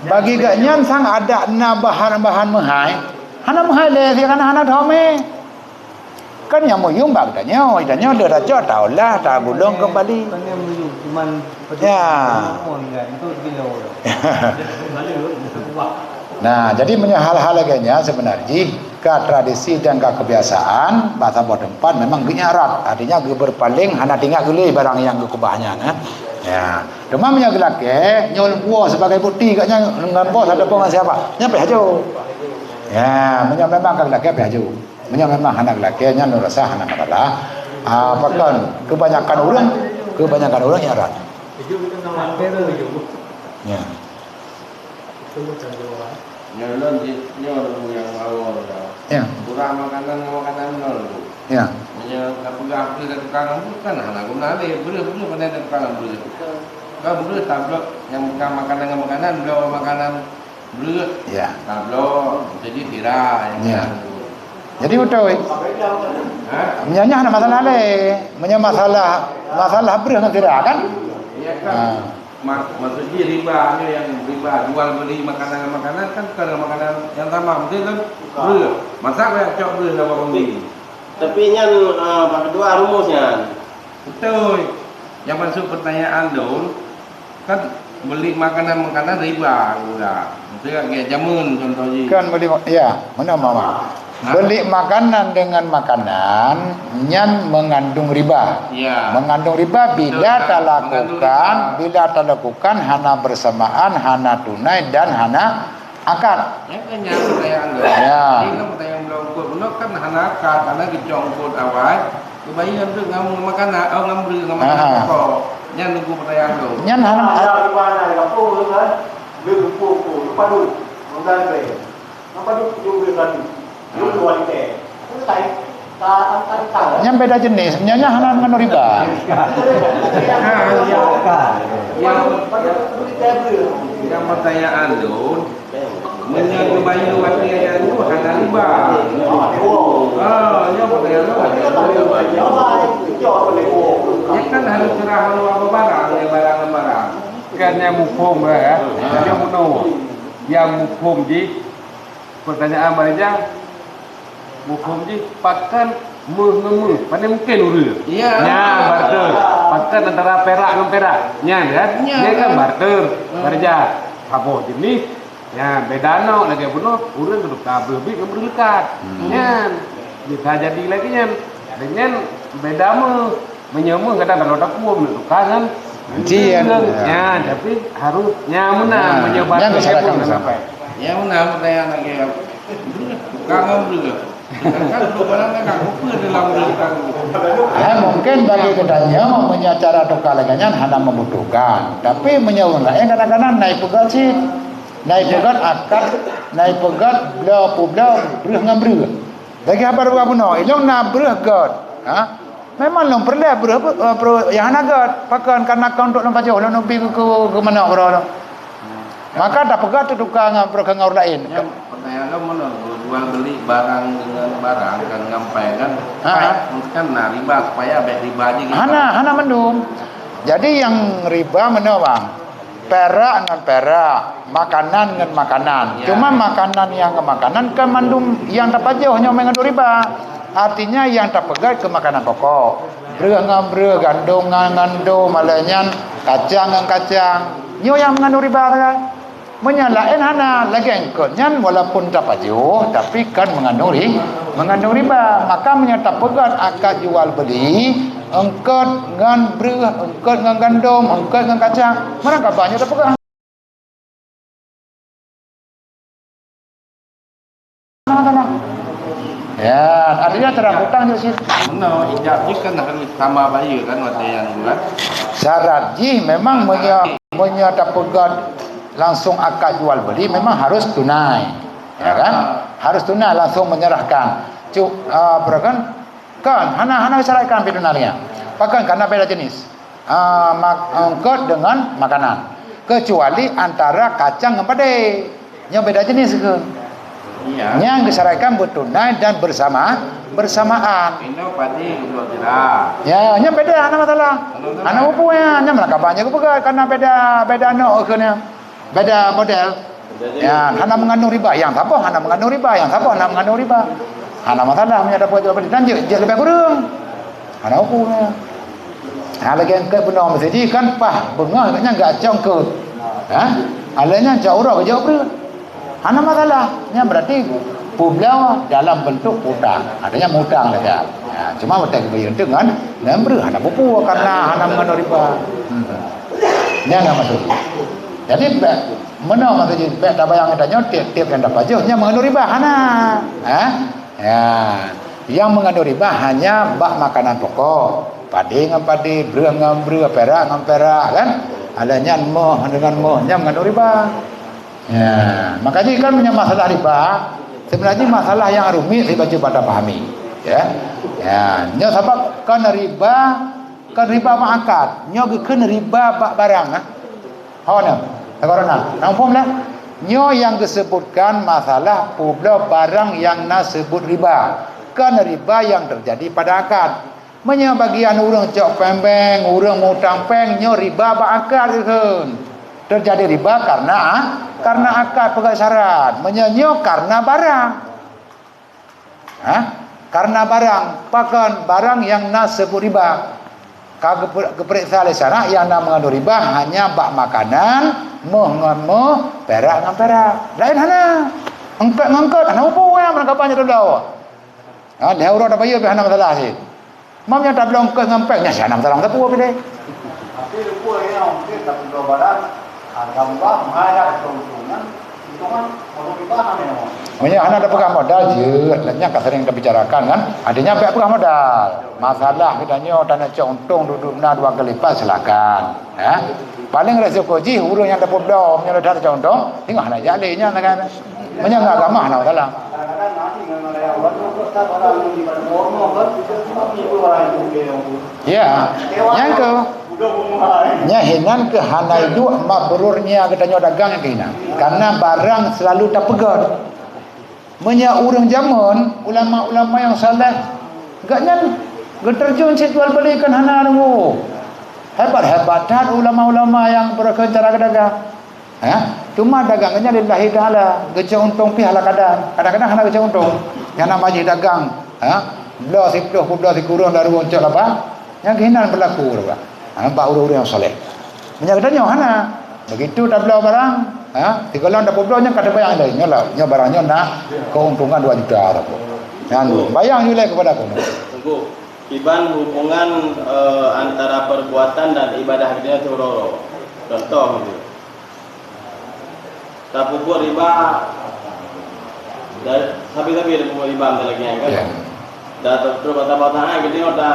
bagi geuh nyan sang adak na bahan-bahan meuhai, hana meuhai lé, siat hana, hana thome. Kan nyang meuyum bak geutanyoe, geutanyoe lheueh tacok, taolah, tagulong keumbali. Ya. Nah, jadi meunyoe hal-hal lagée nyan seubeuna jih ka tradisi dan ka keubiasaan, bak saboh teumpat memang geuingat rab, artinya geubeurpaléng hana teuingat geuh lé barang nyang geukeubah nyan, eh. Ya. Teuma meunyoe geulakée, nyoe lôn puwoe sibagai bukti geuh nyan ngon bos ataupun ngon siapa, nyan payah jok. Ya, meunyoe memang ka geulakée payah jok. Meunyoe memang hana geulakée, nyan lôn rasa hana masalah. Ah, pakon, keubanyakan ureuëng, keubanyakan ureuëng nyang rot. Ya. Nyoe lôn jih, nyoe lôn nyang awai dah. Ya. Kurang makanan ngon makanan nyoe lôn. Ya. Meunyoe tapeugah breueh dan tukang rambut kan hana guna lé, breueh-breueh pandai dan tukang rambut. Kan breueh tablok nyang bukan makanan ngon makanan, bloe makanan. Breueh. Ya. Tabloe, jadi sira. Ya. Jadi beutôi. Ha? Meunyoe nyan hana masalah lé. Meunyoe masalah, masalah breueh ngon sira kan? Ya kan? Ha. Mak-, maksud jih riba ni yang riba jual beli makanan-makanan kan bukan makanan yang sama, betul kan? Breueh. Masa kau yang cok breueh dalam beli? Tapi nyan, ah, bak keudua rumus nyan. Beutôi. Nyang maksud pertanyaan lôn, kan beli makanan-makanan riba juga. Maksudnya kayak jamun contoh jih. Kan beli ma-, ya, mana mama? Ha? Beli makanan dengan makanan nyan mengandung riba. Ya. Mengandung riba bila betul, kan? Mengandung talakukan, riba. Bila talakukan hana bersamaan, hana tunai dan hana akad. Ya, kan nyang pertanyaan lôn. Ya. Ini kan pertanyaan belum Nyoe kan hana kat, hana geucok buet awai. Geubayeue nyan ngon makanan, oh, ngon breueh, ngon makanan pokok. Nyan nunggu peutanyaan tu. Nyan hana. Ada di mana, di kampung tu kan? Di kampung tu, lupa tu. Mungkin. Apa tu? Jumpa satu. Jumpa wanita. Aku tak, tak, tak, tak. Nyan beda jenis. Nyan, nyan hana mengandung riba. Ha, yang, yang, yang pertanyaan tu, meunyoe geubayeue watèe nyan tu hana riba. Ha, nyan pertanyaan tu. Nyan kan harus serah lalu apa barang, ya, barang ngon barang. Kan nyang muphom, ya. Nyang muphom. Nyang muphom jih, pertanyaan Marijang, muphom jih, pakon méuh ngon méuh? Pane mungken ureueng. Ya. Nyan barter. Pakon antara perak ngon perak. Nyan kan? Ya. Nyan kan barter. Hmm. Marijang. Saboh jenis. Nyan beda nok lagèe bunoe, ureueng geutuka breueh biet ngon breueh leukat. Hmm. Nyan. Bisa jadi lagèe nyan. Dengan beda méuh. Meunyoe méuh kadang kalau takuem nak tukang kan. Jih, ya. Ya, tapi harus nyan meunan. Nah, meunyoe nyan baru masyarakat nyan bersama. Sampai. Nyan meunan, pertanyaan lagi. Tukang ngon breueh. Kan dua barang kan nak kupeue dalam breueh kan. Ya, mungkin bagi geutanyoe, meunyoe cara tukang lagèe nyan hana membutuhkan. Tapi meunyoe ureueng laén kadang-kadang na ipeugöt cit. Na ipeugöt akad, na ipeugöt bloe peubloe breueh ngon breueh. Lagèe haba bunoe, ilôn na breueh göt. Ha? Memang lôn peureulèe breueh, eh, breueh nyang hana göt. Pakon, kareuna ka untuk lôn pajoh, lôn neubi keu, keu, keu manok keudroe lôn. Maka tapeugah teutukang ngon, ngon ureueng laén. Nyan, pertanyaan lôn, meunyoe jual beli barang dengan barang kan ngon pèng kan? Ha. Pèng kan na riba, supaya bèk riba jih gitu. Hana, hana mandum. Jadi nyang riba meunyoe, Bang, perak ngon perak, makanan ngon makanan. Ya. Cuma makanan nyang ngon makanan kan mandum nyang tapajoh nyoe mengandung riba. Artinya nyang tapeugöt keu makanan pokok. Breueh ngon breueh, gandom ngon gandom, malah nyan kacang ngon kacang. Nyoe nyang mengandung riba kan? Meunyoe laén hana, lagèe eungkôt nyan walaupun tapajoh, tapi kan mengandung ri-, mengandung riba. Maka meunyoe tapeugöt akad jual beli, eungkôt ngon breueh, eungkôt ngon gandom, eungkôt ngon kacang, meunan ka banyak tapeugöt. Ya, artinya cara utang juga sih. Meunan, ijab jih kan harus sama bayeue kan, watèe nyang dua. Syarat jih memang meunyoe, meunyoe tapeugöt langsung akad jual beli memang harus tunai. Ya kan? Harus tunai langsung menyerahkan. Cuk, ah, apa kan? Kan, hana, hana disyaratkan pih tunai nyan. Pakon, karena beda jenis. Ah, mak-, eungkôt dengan makanan. Kecuali antara kacang ngon padé. Nyoe beda jenis keuh. Iya. Nyang disyaratkan bertunai dan bersama, bersamaan. Inoe padé, inoe jira. Ya, nyan beda, hana masalah. Hana masalah. Hana peue-peue nyan, nyan malah ka banyak geupeugah, karena beda, beda nok keuh nyan. Beda model. Ya, hana mengandung riba. Nyang saboh hana mengandung riba, nyang saboh hana mengandung riba. Hana masalah meunyoe dapat jual beli. Dan jeuet, jeuet leubeh kureueng. Hana huköm. Ha, lagèe eungkôt bunoe meuseujih kan paih beungoh nyan geucok eungkôt. Ha? Alah nyan cok uroe geujok breueh. Hana masalah. Nyan berarti peubloe dalam bentuk utang. Artinya mutang lagèe. Ha, cuma watèe geubri eungkôt ngon, ngon breueh hana peue-peue karena hana mengandung riba. Hmm. Nyan hana masalah. Jadi, bèk, meunoe maksud jih, bèk tabayang geutanyoe tiep-tiep nyang tapajoh nyan mengandung riba, hana. Ha? Ya. Nyang mengandung riba hanya bak makanan pokok. Padé ngon padé, breueh ngon breueh, pirak ngon pirak, kan? Alah nyan moh dengan moh, nyan mengandung riba. Ya. Maka jih kan meunyoe masalah riba, sebenarnya masalah nyang rumit sih bak tapahami. Ya. Ya. Nyoe sabab kan riba Kan riba bak akad, nyoe geukheun riba bak barang, ah. Ho nyoe, teugoro na. Nang phom lah. Nyoe nyang geusebutkan masalah peubloe barang nyang na seubut riba. Kan riba nyang teujadi pada akad. Meunyoe bagian ureuëng cok péng, ureuëng mutang péng, nyoe riba bak akad geukheun. Teujadi riba karena, karena akad peugah syarat. Meunyoe nyoe karena barang. Ha? Karena barang, pakon barang nyang na seubut riba. Ka geupe-, geupeuriksa lé syarak nyang na mengandung riba hanya bak makanan, moh ngon moh, pirak ngon pirak. Laén hana. Eungkôt ngon eungkôt, hana peue-peue nyang meunan ka banyak teuloe. Ha, lhèe uroe tabayeue pih hana masalah cit. Mam nyang tabloe eungkôt ngon péng, nyan hana masalah meusapeue pih deh. Tapi lupa ya, mungkin tapi dua barang, harga murah, mahal dah keuntungan. Meunyoe hana tapeugah modal, jeuet, nyan ka sering tabicarakan kan. Artinya, bèk peugah modal. Masalah geutanyoe taneuk cok untông duek-duek na dua kali lipat, silakan. Ya. Paling resiko jih, ureueng nyang tapeuet bloe, meunyoe lé that tacok untông, singoh hana jak lé nyan kan. Meunyoe ngon agama, hana masalah. Ya, nyang keu, nyan hinan keu hana iduek mabrur nia geutanyoe dagang nyang keu hinan. Karena barang selalu tapeugöt. Meunyoe ureueng jameun, ulama-ulama nyang saleh, gobnyan geuteurjun cit jual beuli kan hana nunggu. Hebat-hebat that ulama-ulama nyang beureukeuen cara geudagang. Ha? Cuma dagang nyan lillahi ta'ala, geucok untông pih ala kadar. Kadang-kadang hana geucok untông. Nyang nama jih dagang, ha? Bloe siploh, peubloe sikureueng daru uncok laba. Nyang keuhinan beulaku, ha, bak ureueng-ureueng nyang saleh. Meunyoe geutanyoe hana, begitu tabloe barang, ha, sigohlom tapeubloe nyan ka teubayang lé, nyoe lah, nyoe barang nyoe na keuntungan dua juta saboh. Nyan bayang ju lé keupada aku. Teungku, kiban hubungan, eh, antara perbuatan dan ibadah geutanyoe siuroe-uroe. Contoh, Tapeubuet riba, da-, sabe-sabe tapeubuet riba misalnya kan. Ya. Dan terus bata-bata geutanyoe ta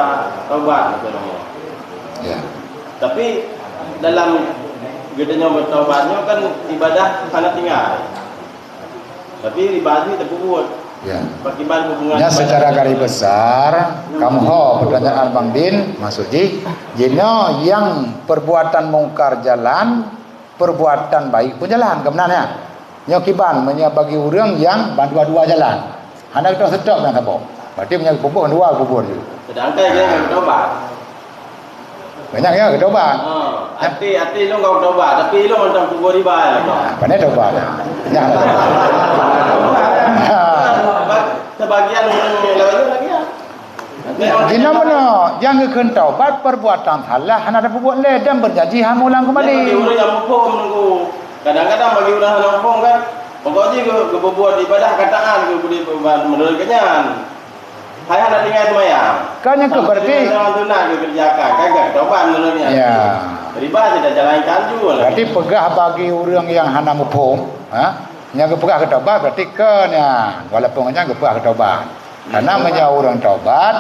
taubat misalnya. Ya. Tapi dalam geutanyoe bertaubat nyoe kan ibadah hana tinggai. Tapi riba ni tapeubuet. Ya. Bagaimana hubungan Ya, ibadah secara dengan garis besar, kamoe ho pertanyaan Bang Din, maksud jih, jinoe yang perbuatan mungkar jalan, perbuatan baik pun jalan, keunan nyan. Nyoe kiban, meunyoe bagi ureueng nyang bandua-dua jalan. Hana geutanyoe seutôt nyang saboh. Berarti meunyoe geupubuet dua geupubuet ju. Sedangkan dia yang bertobat. Banyak ya geutobat. Ha, hati, hati lôn ka bertobat, tapi lôn macam kubur riba ya. Nah, pandai tobat. Ya. Sebagian orang yang lain lagi ya. Jinoe meunoe, nyang geukheun taubat, perbuatan salah hana tapeubuet lé dan berjanji hana ulang kembali. Bagi ureueng nyang muphom nunggu. Kadang-kadang bagi ureueng hana muphom kan, pokok jih geu-, geupeubuet ibadah ka taat geu-, geu-, menurut kenyan. Hai hana tinggai seumayang. Kan nyang keu berarti sunat geukerjakan, kan gak taubat menurut nyan. Ya. Riba tidak jalankan juga. Berarti peugah bagi ureueng nyang hana muphom, ha? Nyang geupeugah keu taubat berarti keu nyan, walaupun nyan geupeugah keu taubat. Karena meunyoe ureueng taubat,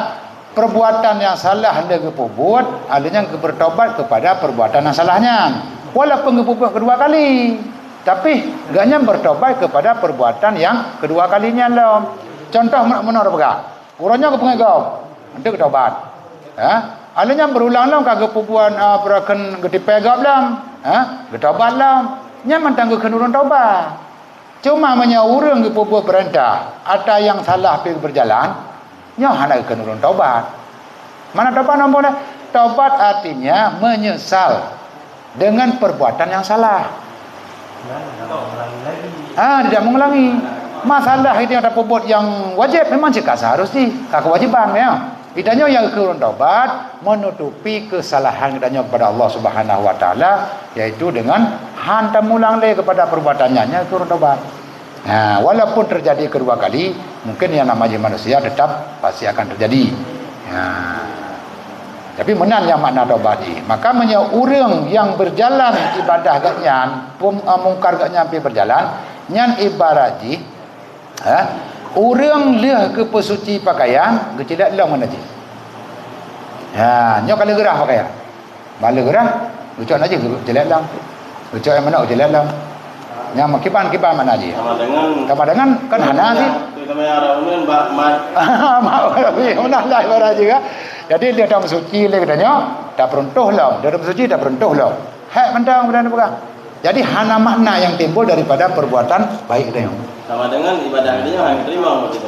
perbuatan nyang salah lé geupeubuet, lheuh nyan geupeurtobat keupada perbuatan nyang salah nyan. Walaupun geupeubuet keudua kali, tapi gobnyan bertobat keupada perbuatan nyang keudua kali nyan lom. Contoh meunoe peugah, uroe nyoe geupeungét gob, enteuk geutobat. Ha? Lheuh nyan beurulang lom ka geupeubuet, a, peurakan geutipée gob lom. Ha? Geutobat lom. Nyan mantong geukheun ureueng tobat. Cuma meunyoe ureueng geupeubuet peurintah, atra nyang salah pih beurjalan, nyoe hana geukheun ureueng tobat. Mana tobat nombor nyan? Tobat artinya menyesal dengan perbuatan yang salah. Ah, tidak mengulangi. Masalah itu yang tapeubuet nyang wajéb memang cit ka seharus jih, ka kewajiban ya. Geutanyoe nyang keu ureueng tobat menutupi kesalahan geutanyoe kepada Allah Subhanahu wa Taala, yaitu dengan han tamulang lé kepada perbuatan nyan, nyang keu ureueng tobat. Ha, walaupun terjadi kedua kali, mungkin yang namanya manusia tetap pasti akan terjadi. Ha. Tapi meunan nyang makna tobat jih. Maka meunyoe ureueng nyang beurjalan ibadah gobnyan, pem-, eh, mungkar gobnyan pih beurjalan, nyan ibarat jih Ha? Ureueng lheueh geupeusuci pakaian, geucilét lom ngon najih. Ha, nyoe ka lheueh geurhah pakaian. Ban lheueh geurhah, geucok najih geucilét lom. Geucok nyang manok geucilét lom. Nyang meukiban-kiban makna jih. Sama dengan Sama dengan kan hana sih. Sama yang orang ulun bak mat. Mak, meunan lah ibarat jih, kan? Jadi lheueh tameusuci lé geutanyoe, tapeuruntoh lom. Lheueh tameusuci tapeuruntoh lom. Hék mantong bunoe peugah. Jadi hana makna nyang timbul daripada perbuatan baik geutanyoe. Sama dengan ibadah geutanyoe hana teurimong begitu.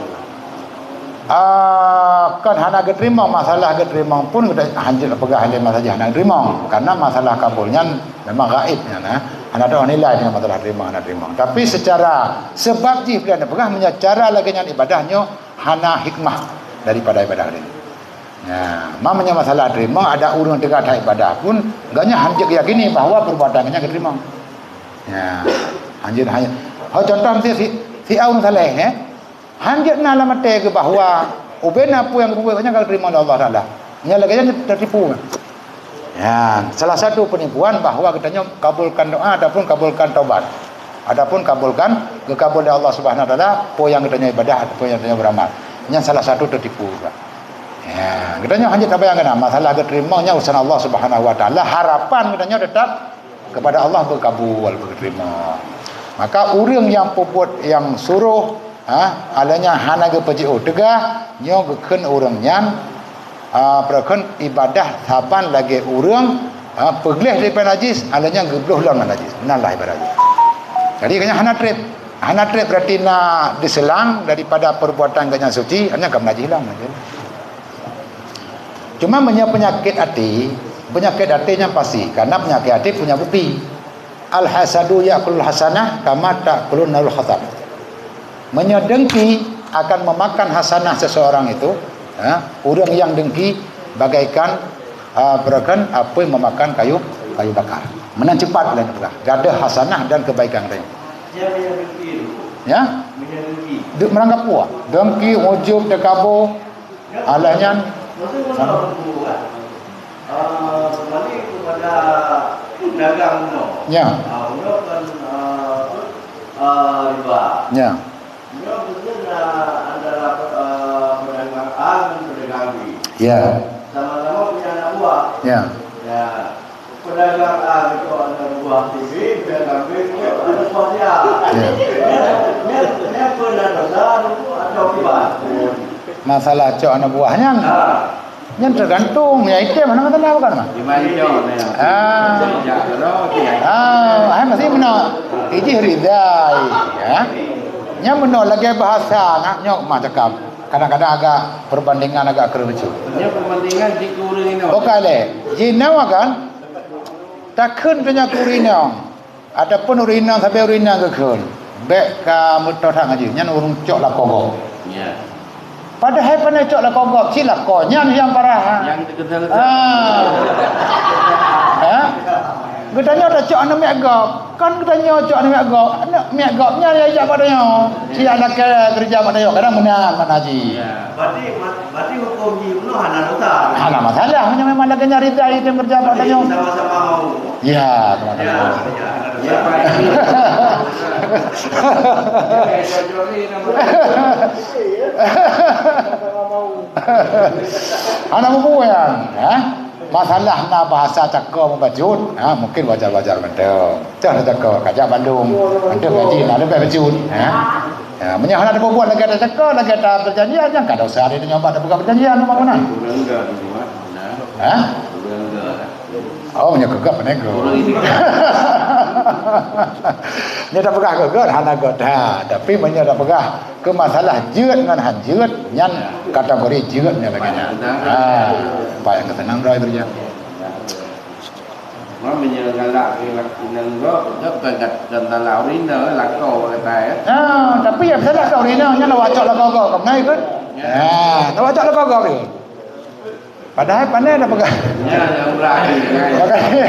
Ah, kan hana geuteurimong, masalah geuteurimong pun geutanyoe hanjeuet peugah lé masalah hana geuteurimong. Karena masalah kabul nyan memang gaib nyan, eh. Hana teuh nilai dengan masalah teurimong hana teurimong. Tapi secara sebab jih pilihan peugah meunyoe cara lagée nyan ibadah nyoe hana hikmah daripada ibadah geutanyoe. Nah, ma meunyoe masalah teurimong, ada ureuëng teuka that ibadah pun, gobnyan hanjeuet yakini bahwa perbuatan gobnyan geuteurimong. Nah, hanjeuet, hanjeuet. Ho contoh miseue si, si A ureuëng saleh, eh? Hanjeuet na lam até geuh bahwa ubena peue nyang geupeugah gobnyan ka geuteurimong lé Allah Taala. Nyan lagée nyan teutipu. Ya, salah satu penipuan bahwa geutanyoe kabulkan doa ataupun kabulkan taubat. Adapun kabulkan, geukabul lé Allah Subhanahu Wa Taala, peue nyang geutanyoe ibadah, peue nyang geutanyoe beuramal. Nyan salah satu teutipu juga. Ya, geutanyoe hana tabayangkan, masalah geuteurimong nyan urusan Allah Subhanahu Wa Taala, harapan geutanyoe tetap kepada Allah beukabul, beuteurimong. Maka ureuëng nyang peubuet nyang suroh, ha, alanya hana geupeujiôh, teuga nyoe geukheun ureuëng nyan, ah, peue kheun ibadah saban lagée ureuëng, ah, peugleh daripada najis, alanya geubloh lom najis. Nan lah ibadah jih. Jadi, kanya hana treb. Hana treb berarti na diselang daripada perbuatan geuhnyan suci, hanya ka meunajis lom. Cuma meunyoe peunyakét até, peunyakét até nyan pasti, karena peunyakét até punya bukti. Al-hasadu ya'kulul hasanah kama ta'kulun narul hatab. Meunyoe dengki akan memakan hasanah seseorang itu, ha, ureuëng nyang dengki bagaikan, ha, peue kheun apui memakan kayu, kayu bakar. Meunan cepat lagée peugah, gadoh hasanah dan kebaikan tadi. Ya? Duk meurangkap puah. Dengki, ujub, takabur, alah nyan. Ah, kembali kepada dagang bunoe. Ya. Ah, bunoe kan, ah, apa, ah, riba. Ya. Bunoe mungkin, ah, antara, ah, pedagang A dan pedagang B. Ya. Sama-sama punya anak buah. Ya. Ya. Pedagang A itu anak buah C B, pedagang B itu anak buah dia. Ya. Dia, dia pernah dosa atau kiban. Masalah cok anak buah nyan. Ah. Nyan tergantung, ya, item hana masalah bukan, Mak? Gimana cok ni? Ah. Ya, kalau dia. Ah, hai masih meunoe. Ijih ridai, ya. Nyan meunoe lagée bahasa nak nyok mah cakap. Kadang-kadang agak perbandingan agak kerucut. Nyan perbandingan di kurung ini. Bukan leh. Jinoe kan? Takheun tanyoe keu ureuëng inong, ataupun ureuëng inong sabe ureuëng inong geukheun, bék ka meutoh that ngaji, nyan ureuëng cok lakoe gob. Ya. Padahai pane cok lakoe gob, cit lakoe nyan nyang parah. Nyang teukeusal-keusal. Ah. Ha? Geutanyoe tacok aneuk miet gob. Kan geutanyoe cok aneuk miet gob. Aneuk miet gob nyan nyang jak bak tanyoe. Cit aneuk keureuja bak tanyoe. Kadang meunan makna jih. Ya. Berarti, berarti hukum jih bunoe hana dosa. Hana masalah, meunyoe memang lagée nyan ridai item keureuja bak tanyoe. Sama-sama mau. Ya, sama-sama. Ya, ya, hana dosa. Hana bubuian, ha? Masalah na bahasa cakap meubacut, ha, mungkin wajar-wajar mantong. Cah cakap kajak bandum, mantong gaji na leubeh bacut, ha. Ya, meunyoe hana tabubuet lagée tacakap, lagée taperjanjian, nyang ka dosa di nyoe bak tapeugah perjanjian, mak meunan. Ha? Oh, meunyoe keugah penego. Nyoe tapeugah keugah hana gét that, tapi meunyoe tapeugah keu masalah jeuet ngon han jeuet, nyan kategori jeuet nyan lagée nyan. Ha, apa nyang keuteunang droe beureuja. Meunyoe galak inong gob, gob kan kat-, kan salah ureueng inong, lakoe kata, ya. Ha, tapi ya salah ka ureueng inong, nyan awak cok lakoe gob, kan meunai kan? Ya. Ha, awak cok lakoe gob tu. Padahai pandai dah peugah. Ya, yang berakhir. Makanya,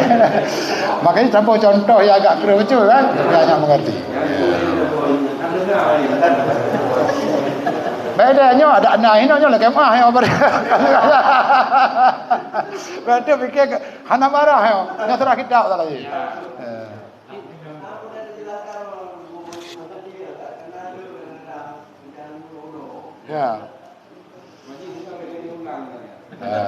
makanya contoh-contoh yang agak keruh betul kan? Supaya nak mengerti. Beda nyoe, ada anak inoe nyoe lagi mah nyoe. Berarti fikir hana marah nyoe. Nyoe surah kitab tak lagi. Ya. Ha.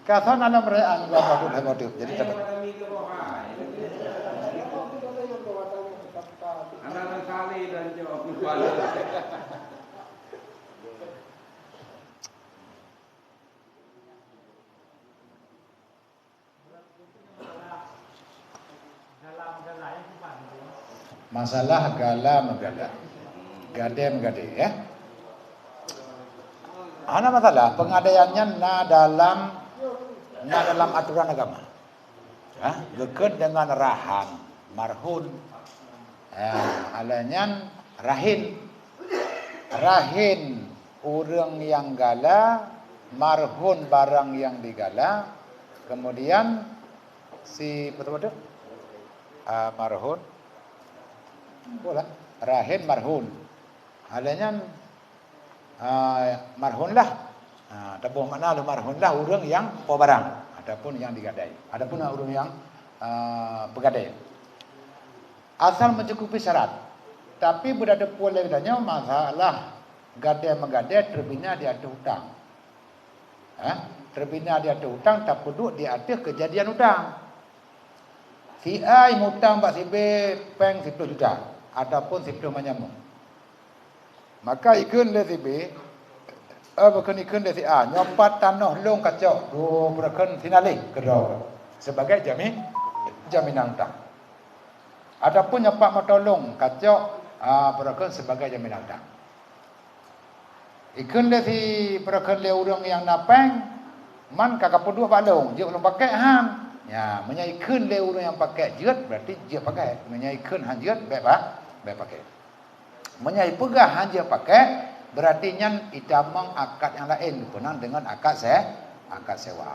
Ka thon aneuk meureu'an geuh padub hai padub. Jadi dapat. Masalah gala meugala. Gadée meugadée, ya. Hana masalah, pengadaian nyan na dalam, na dalam aturan agama. Ha, geukheun deungon rahan, marhun. Ha, alah nyan rahin. Rahin ureueng nyang gala, marhun barang nyang digala, kemudian si, beutôi-beutôi? Ah, marhun. Bola. Rahin marhun. Alah nyan, ah, marhun lah. Ah, taboh makna lé marhun lah ureueng nyang po barang ataupun nyang digadai. Adapun ureueng nyang, ah, peugadai. Asal mencukupi syarat. Tapi beutateupeue lé geutanyoe masalah gadée meugadée teubina di ateueh utang. Ha? Teubina di ateueh utang tapeuduek di ateueh keujadian utang. Si A mutang bak si B péng siplôh juta ataupun siplôh manyamong. Maka ikheun lé si B, eh, bukon ikheun lé si A, nyoe pat tanoh lôn kacok dua beureukheun sinaléh keudroe sebagai jami-, jaminan utang. Ataupun nyoe pat moto lôn kacok, ah, beureukheun sebagai jaminan utang. Ikheun lé si beureukheun lé ureuëng nyang na péng, man ka kapeuduek bak lôn, jeuet lôn pakék han. Ya, meunyoe ikheun lé ureuëng nyang pakék jeuet, berarti jeuet pakék. Meunyoe ikheun han jeuet, bék ba-, bék pakék. Meunyoe ipeugah han jeuet pakék, berarti nyan itamong akad nyang laén geupeunang deungon akad se-, akad sewa.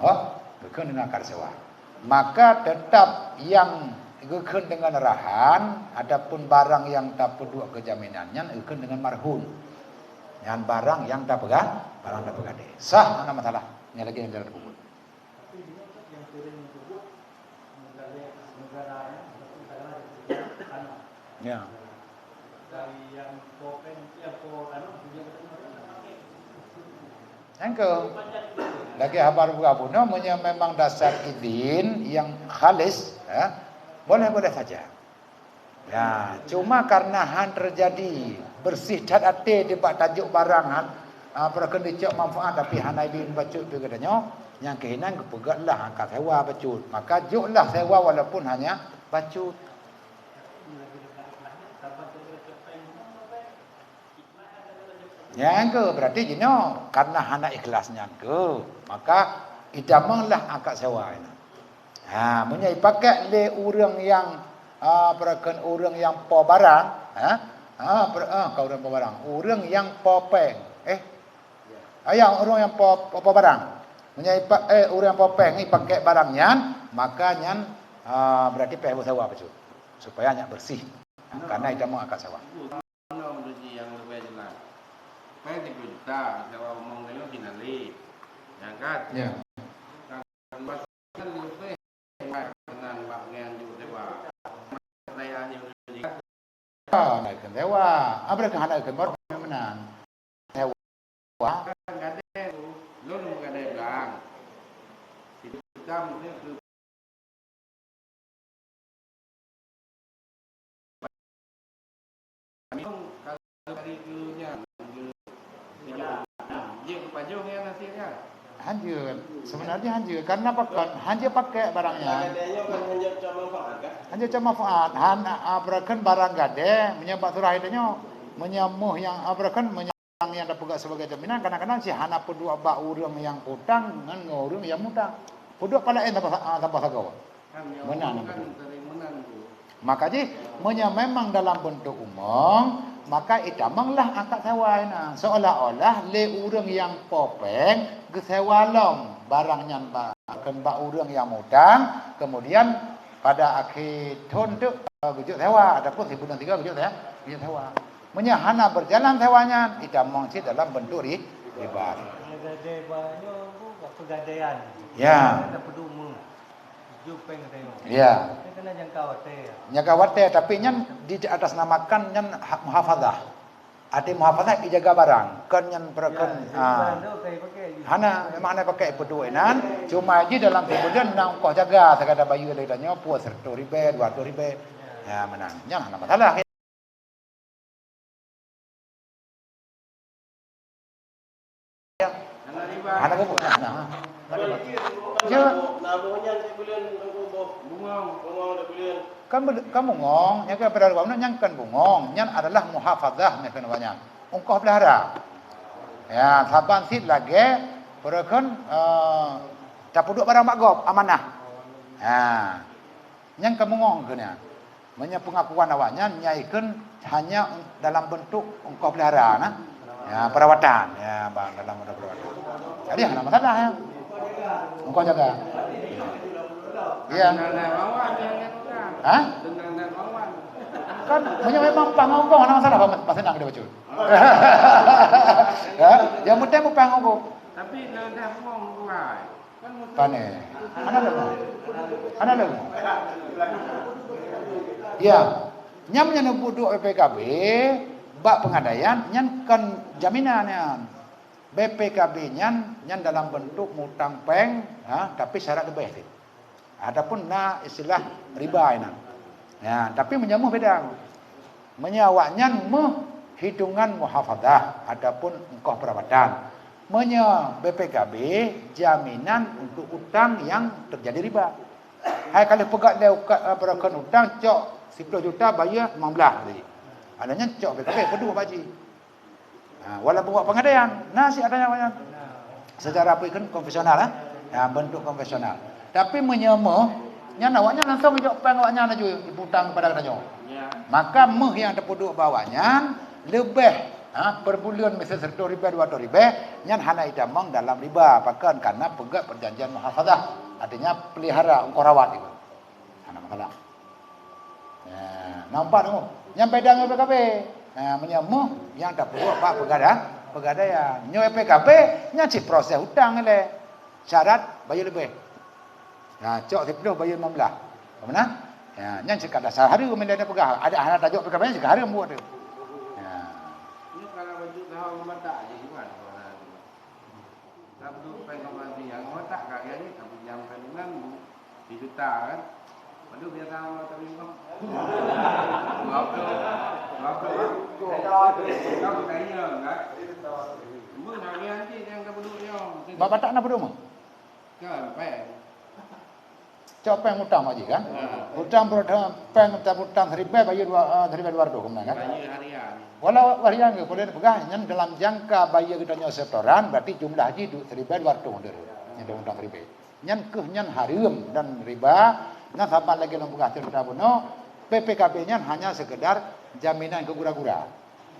Oh, geukheun deungon akad sewa. Maka teutab nyang geukheun deungon rahan ataupun barang nyang tapeuduek keu jaminan nyan geukheun deungon marhun. Nyan barang nyang tapeugah, barang tapeugah deh. Sah, hana masalah. Nyan lagée nyang dalam buku. Ya. Nyang keu, lagée haba bunoe, meunyoe memang dasar idin nyang khalis, ya, boleh-boleh saja. Ya, cuma karena han teujadi bersih that até dibak tajok barang han, ah, peue kheun dicok manfaat tapi hana idin bacut pih geutanyoe, nyang keuh inan geupeugah lah angka sewa bacut. Maka joklah sewa walaupun hanya bacut. Nyang keu berarti jinoe karena hana ikhlas nyan keu, maka itamonglah angka sewa nyan. Ha, meunyoe ipakék lé ureuëng nyang, ah, peue kheun ureuëng nyang po barang, ha? Ha, per-, ah, ka ureuëng po barang, ureuëng nyang po péng. Eh? Ayah ureuëng nyang po, po, po barang. Meunyoe ipa-, eh, ureuëng nyang po péng ipakék barang nyan, maka nyan, ah, berarti payah sewa bacut. Supaya nyak bersih. Karena itamong angka sewa. Meunan meuneuji nyang leubeh jeulaih. Péng siplôh juta, sewa umong nyoe sinaléh. Ya kan? Ya. Kan leubeh meunan bak nyan jeuet sewa. Saya hanya meuneuji. Ah, hana keu sewa. Apa dah hana keu meunan? Sewa. Kan gadée tu, lôn meugadée blang. Sijuta meunan keu Hanjeuet. Sebenarnya hanjeuet. Karena pakon? Hanjeuet pakai barang nyan. Hanjeuet cok manfaat. Han, a, beureukheun barang gadée, meunyoe bak surah itu nyoe. Meunyoe moh nyang, a, beureukheun, meunyoe nyang tapeugah sebagai jaminan, kadang-kadang cit hana peuduek bak ureuëng nyang utang ngon, ngon ureuëng nyang mutang. Peuduek pala laén saboh, ah, saboh sagoe. Meunan. Maka jih, meunyoe memang dalam bentuk umong, maka itamonglah angka sewa nyan. Seolah-olah lé ureuëng nyang po péng geusewa lom barang nyan ba-, keu bak ureuëng nyang mutang, kemudian pada akhé thon teuk, eh, geujok sewa ataupun sibuleuen sigoe geujok se-, geujok sewa. Meunyoe hana beujalan sewa nyan, itamong cit dalam bentuk ri-, riba. Gadée banyoe bu, peugah pegadaian. Ya. Ada peuduma. Tujoh péng gadée nyoe. Ya. Dia kena jangka watée. Jangka watée, tapi nyan di atas namakan nyan ha-, muhafazah. Arti muhafazah ijaga barang, kon nyan peue kheun. Ya, ha. Hana, memang hana pakai peuduek nan, cuma jih dalam sibuleuen na ongkoh jaga, sekadar bayeue lé tanyoe pue seratus ribèe, dua ratus ribèe. Ya, meunan. Nyan hana masalah. Hana geubuet, nah, nah. Ya. Kan beu-, kan bungong, nyang keu pada ruang nyan kan bungong, nyan adalah muhafazah nyang keunoe banyak. Ongkoh peulihara. Ya, saban cit lagée peue kheun, eh, tapeuduek barang bak gob, amanah. Ha. Nyang ka bungong keuh nyan. Meunyoe peungakuan awaknyan, nyan ikheun hanya dalam bentuk ongkoh peulihara nah. Ya, perawatan. Ya, bang, dalam bentuk perawatan. Jadi hana masalah ya. Ongkoh jaga. Ya. Hah? Kan meunyoe memang pah ngon ongkoh hana masalah, bah, bah seunang dia bacut. Ya, yang penting pah ngon ongkoh. Tapi dah bungong. Pane. Hana leumo. Hana leumo. Ya, nyan meunyoe neupeuduek B P K B bak Pegadaian, nyan kon jaminan nyan. B P K B nyan, nyan dalam bentuk mutang péng, ha, tapi syarat leubeh cit. Ataupun na istilah riba inan. Ya, tapi meunyoe meuh beda. Meunyoe awaknyan meuh hitungan muhafazah ataupun ongkoh perawatan. Meunyoe B P K B jaminan untuk utang yang terjadi riba. Hai ka lheueh peugah lé uka-, eh, peurakan utang cok siploh juta bayeue limong blaih tadi. Ada nyan cok B P K B peuduek bak jih. Ha, walaupun buat Pegadaian, na sit ata nyan. Secara apa ikon konvensional, eh? Ya, bentuk konvensional. Tapi meunyoe meuh, nyan awaknyan langsung jok péng awaknyan laju iputang kepada geutanyoe. Ya. Maka meuh nyang teupeuduek bak awaknyan leubeh, ha, per buleuen miseu seratus ribèe, dua ratus ribèe, nyan hana itamong dalam riba, pakon karena peugah perjanjian muhafazah, artinya pelihara, ongkoh rawat itu. Hana masalah. Nah, nampak tu. Nyang beda ngon B P K B. Nah, meunyoe meuh nyang tapeubuet bak peugada-, Pegadaian. Nyoe B P K B nyan cit proses utang ilèe. Syarat bayeue leubeh. Nah, cok siploh bayeue limong blaih. Ka meunan? Ya, nyan cit ka dasar hareuem ilèe na peugah. Ada hana tajok B P K B nyan cit ka hareuem buet tu. Ya. Ini kalau baju kau mata aja gimana? Sabtu pengumuman yang otak kalian ni, tapi jam kandungan di juta kan. Waduh, biasa orang tapi kau. Dua puluh, dua puluh. Kau kaya kan? Semua nak nanti yang kau duduk dia. Bak Batak na peuduek meuh? Kan, peng. Cok péng utang bak jih kan? Ha. Utang berutang, péng utang, utang siribèe bayeue dua, eh, siribèe dua ratus keunan kan? Bayeue harian. Walau harian ke, boleh peugah nyan dalam jangka bayeue geutanyoe setoran, berarti jumlah jih du-, siribèe dua ratus deh. Nyan utang siribèe. Nyan keuh nyan hareuem dan riba, nyan sama lagèe lôn peugah cerita bunoe, P P K B nyan hanya sekedar jaminan keu gura-gura.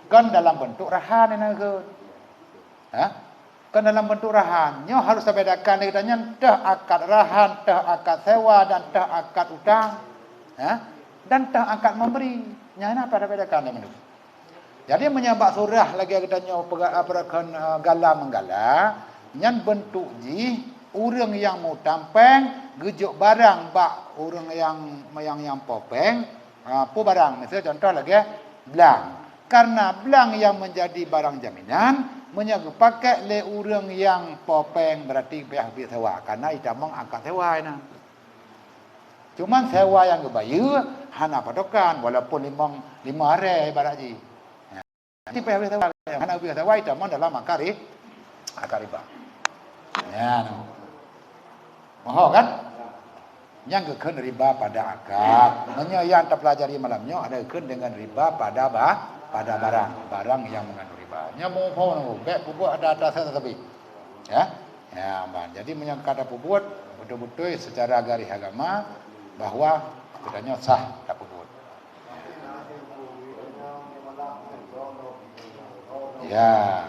Kon dalam bentuk rahan nyan keuh. Ha? Kon dalam bentuk rahan. Nyoe harus tabedakan lé geutanyoe teuh akad rahan, teuh akad sewa dan teuh akad utang. Ha? Dan teuh akad memberi. Nyan na tabedakan lé meunurot. Jadi meunyoe bak surah lagèe geutanyoe peuga-, apa kon, eh, gala meunggala, nyan bentuk jih ureueng nyang mutang péng geujok barang bak ureueng nyang, nyang, nyang po péng, ah, peue barang. Miseu contoh lagèe blang. Karena blang nyang menjadi barang jaminan, meunyoe geupakék lé ureueng nyang po péng, berarti payah geubri sewa, karena itamong akad sewa inan. Cuman sewa nyang geubayeue hana patokan, walaupun limong, limong aré ibarat jih. Nah, tapi payah geubri sewa, hana geubri sewa, itamong dalam akad ri-, akad riba. Ya, no. Moho kan? Nyang geukheun riba pada akad. Meunyoe nyang tapelajari malam nyoe ada geukheun dengan riba pada ba-, pada barang, barang yang mengandung riba. Nyoe muphom, bèk peubuet ada-ada sabe. Ya. Ya, ban. Jadi meunyoe ka tapeubuet beutôi-beutôi secara garis agama bahwa geutanyoe sah tapeubuet. Ya.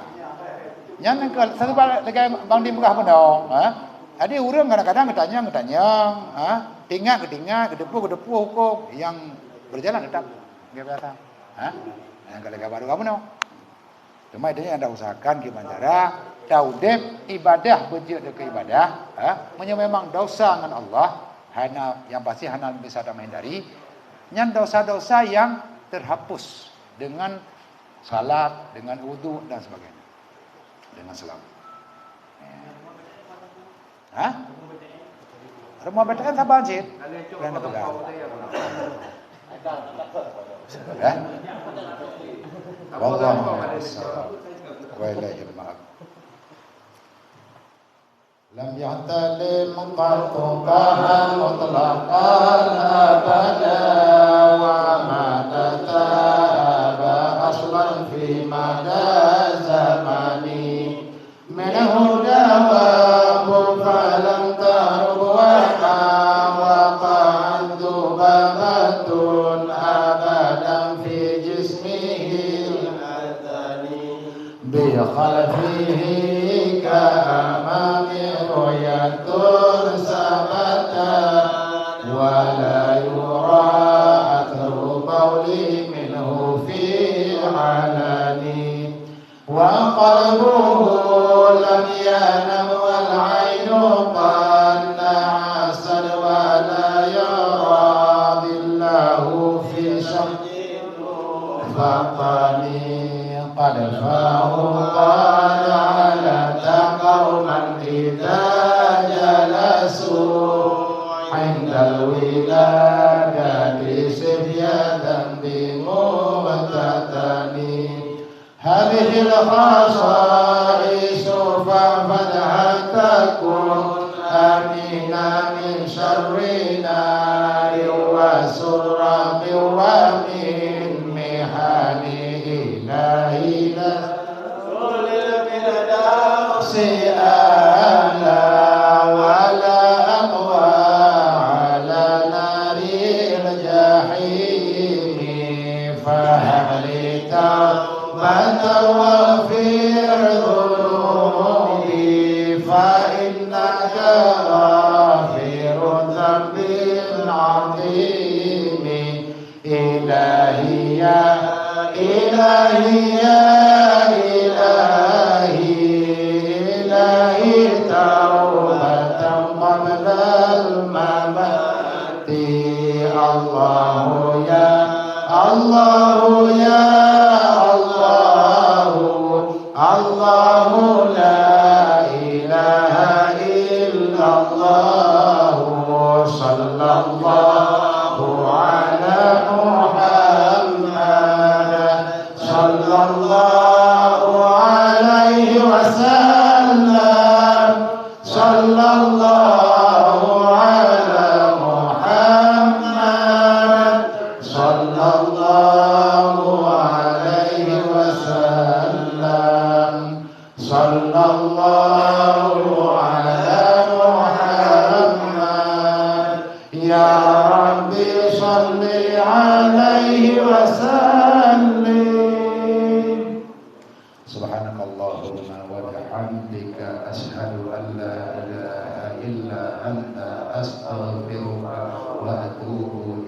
Nyan ke satu bak lagèe Bang Dim peugah bunoe, ha? Jadi ureueng kadang-kadang geutanyong, geutanyong, ha? Teuingat, geuingat, geuteupeue, geuteupeue hukôm nyang berjalan tetap biasa. Ha? Nyang ka lagèe baru bunoe. Teuma itu nyang anda usahakan gimana cara taudép ibadah beujeuet keu ibadah, ha? Meunyoe memang dosa ngon Allah, hana, yang pasti hana bisa tameuhindari, nyan dosa-dosa yang terhapus dengan salat, dengan wudu dan sebagainya. Dengan selam. Ha? Rumoh B T N saban cit. Lain peugah. Ya? Wallahu a'lam. Wa ilaihil ma'ab. لم يحتلم قط بهى مطلقا أبدا، وما تثاءب أصلا في مدى الزمن. منه دواب فلم ترب وما وقعت ذبابة أبدا في جسمه الأزلي. بخلفه كأمام رؤية ثبتت، ولا يرى أثر بول منه في علن. وقلبه لم ينم والعين قد نعست، ولا يرى ظله في Fatani qad fahu qala ala taqauman idza jalasu indal wiladati sibya dzanbi muqtatani. Hadhil khasaisu fahfadha takun amina min syarri nari wa suraqi wa min mihani ilahina. Ala wala aqwa ala naril jahimi. Fahab li taubatan waghfir dzunubi, fa innaka ghafirudz dzanbil 'azimi. Ilahi ya ilahi ya ilahi, ilahi taubatan qablal mamati. Allahu ya Allahu ya Allahu, Allahu la ilaha illallah. Sallallahu ala Muhammad, sallallahu alaihi wasallam. Sallallahu ala Muhammad, sallallahu alaihi wasallam. Sallallahu ala Muhammad. Ya Rabbi, salli alaihi wasallim. Subhanakallahumma wa bihamdika, asyhadu an la ilaha illa anta, astaghfiruka wa atubu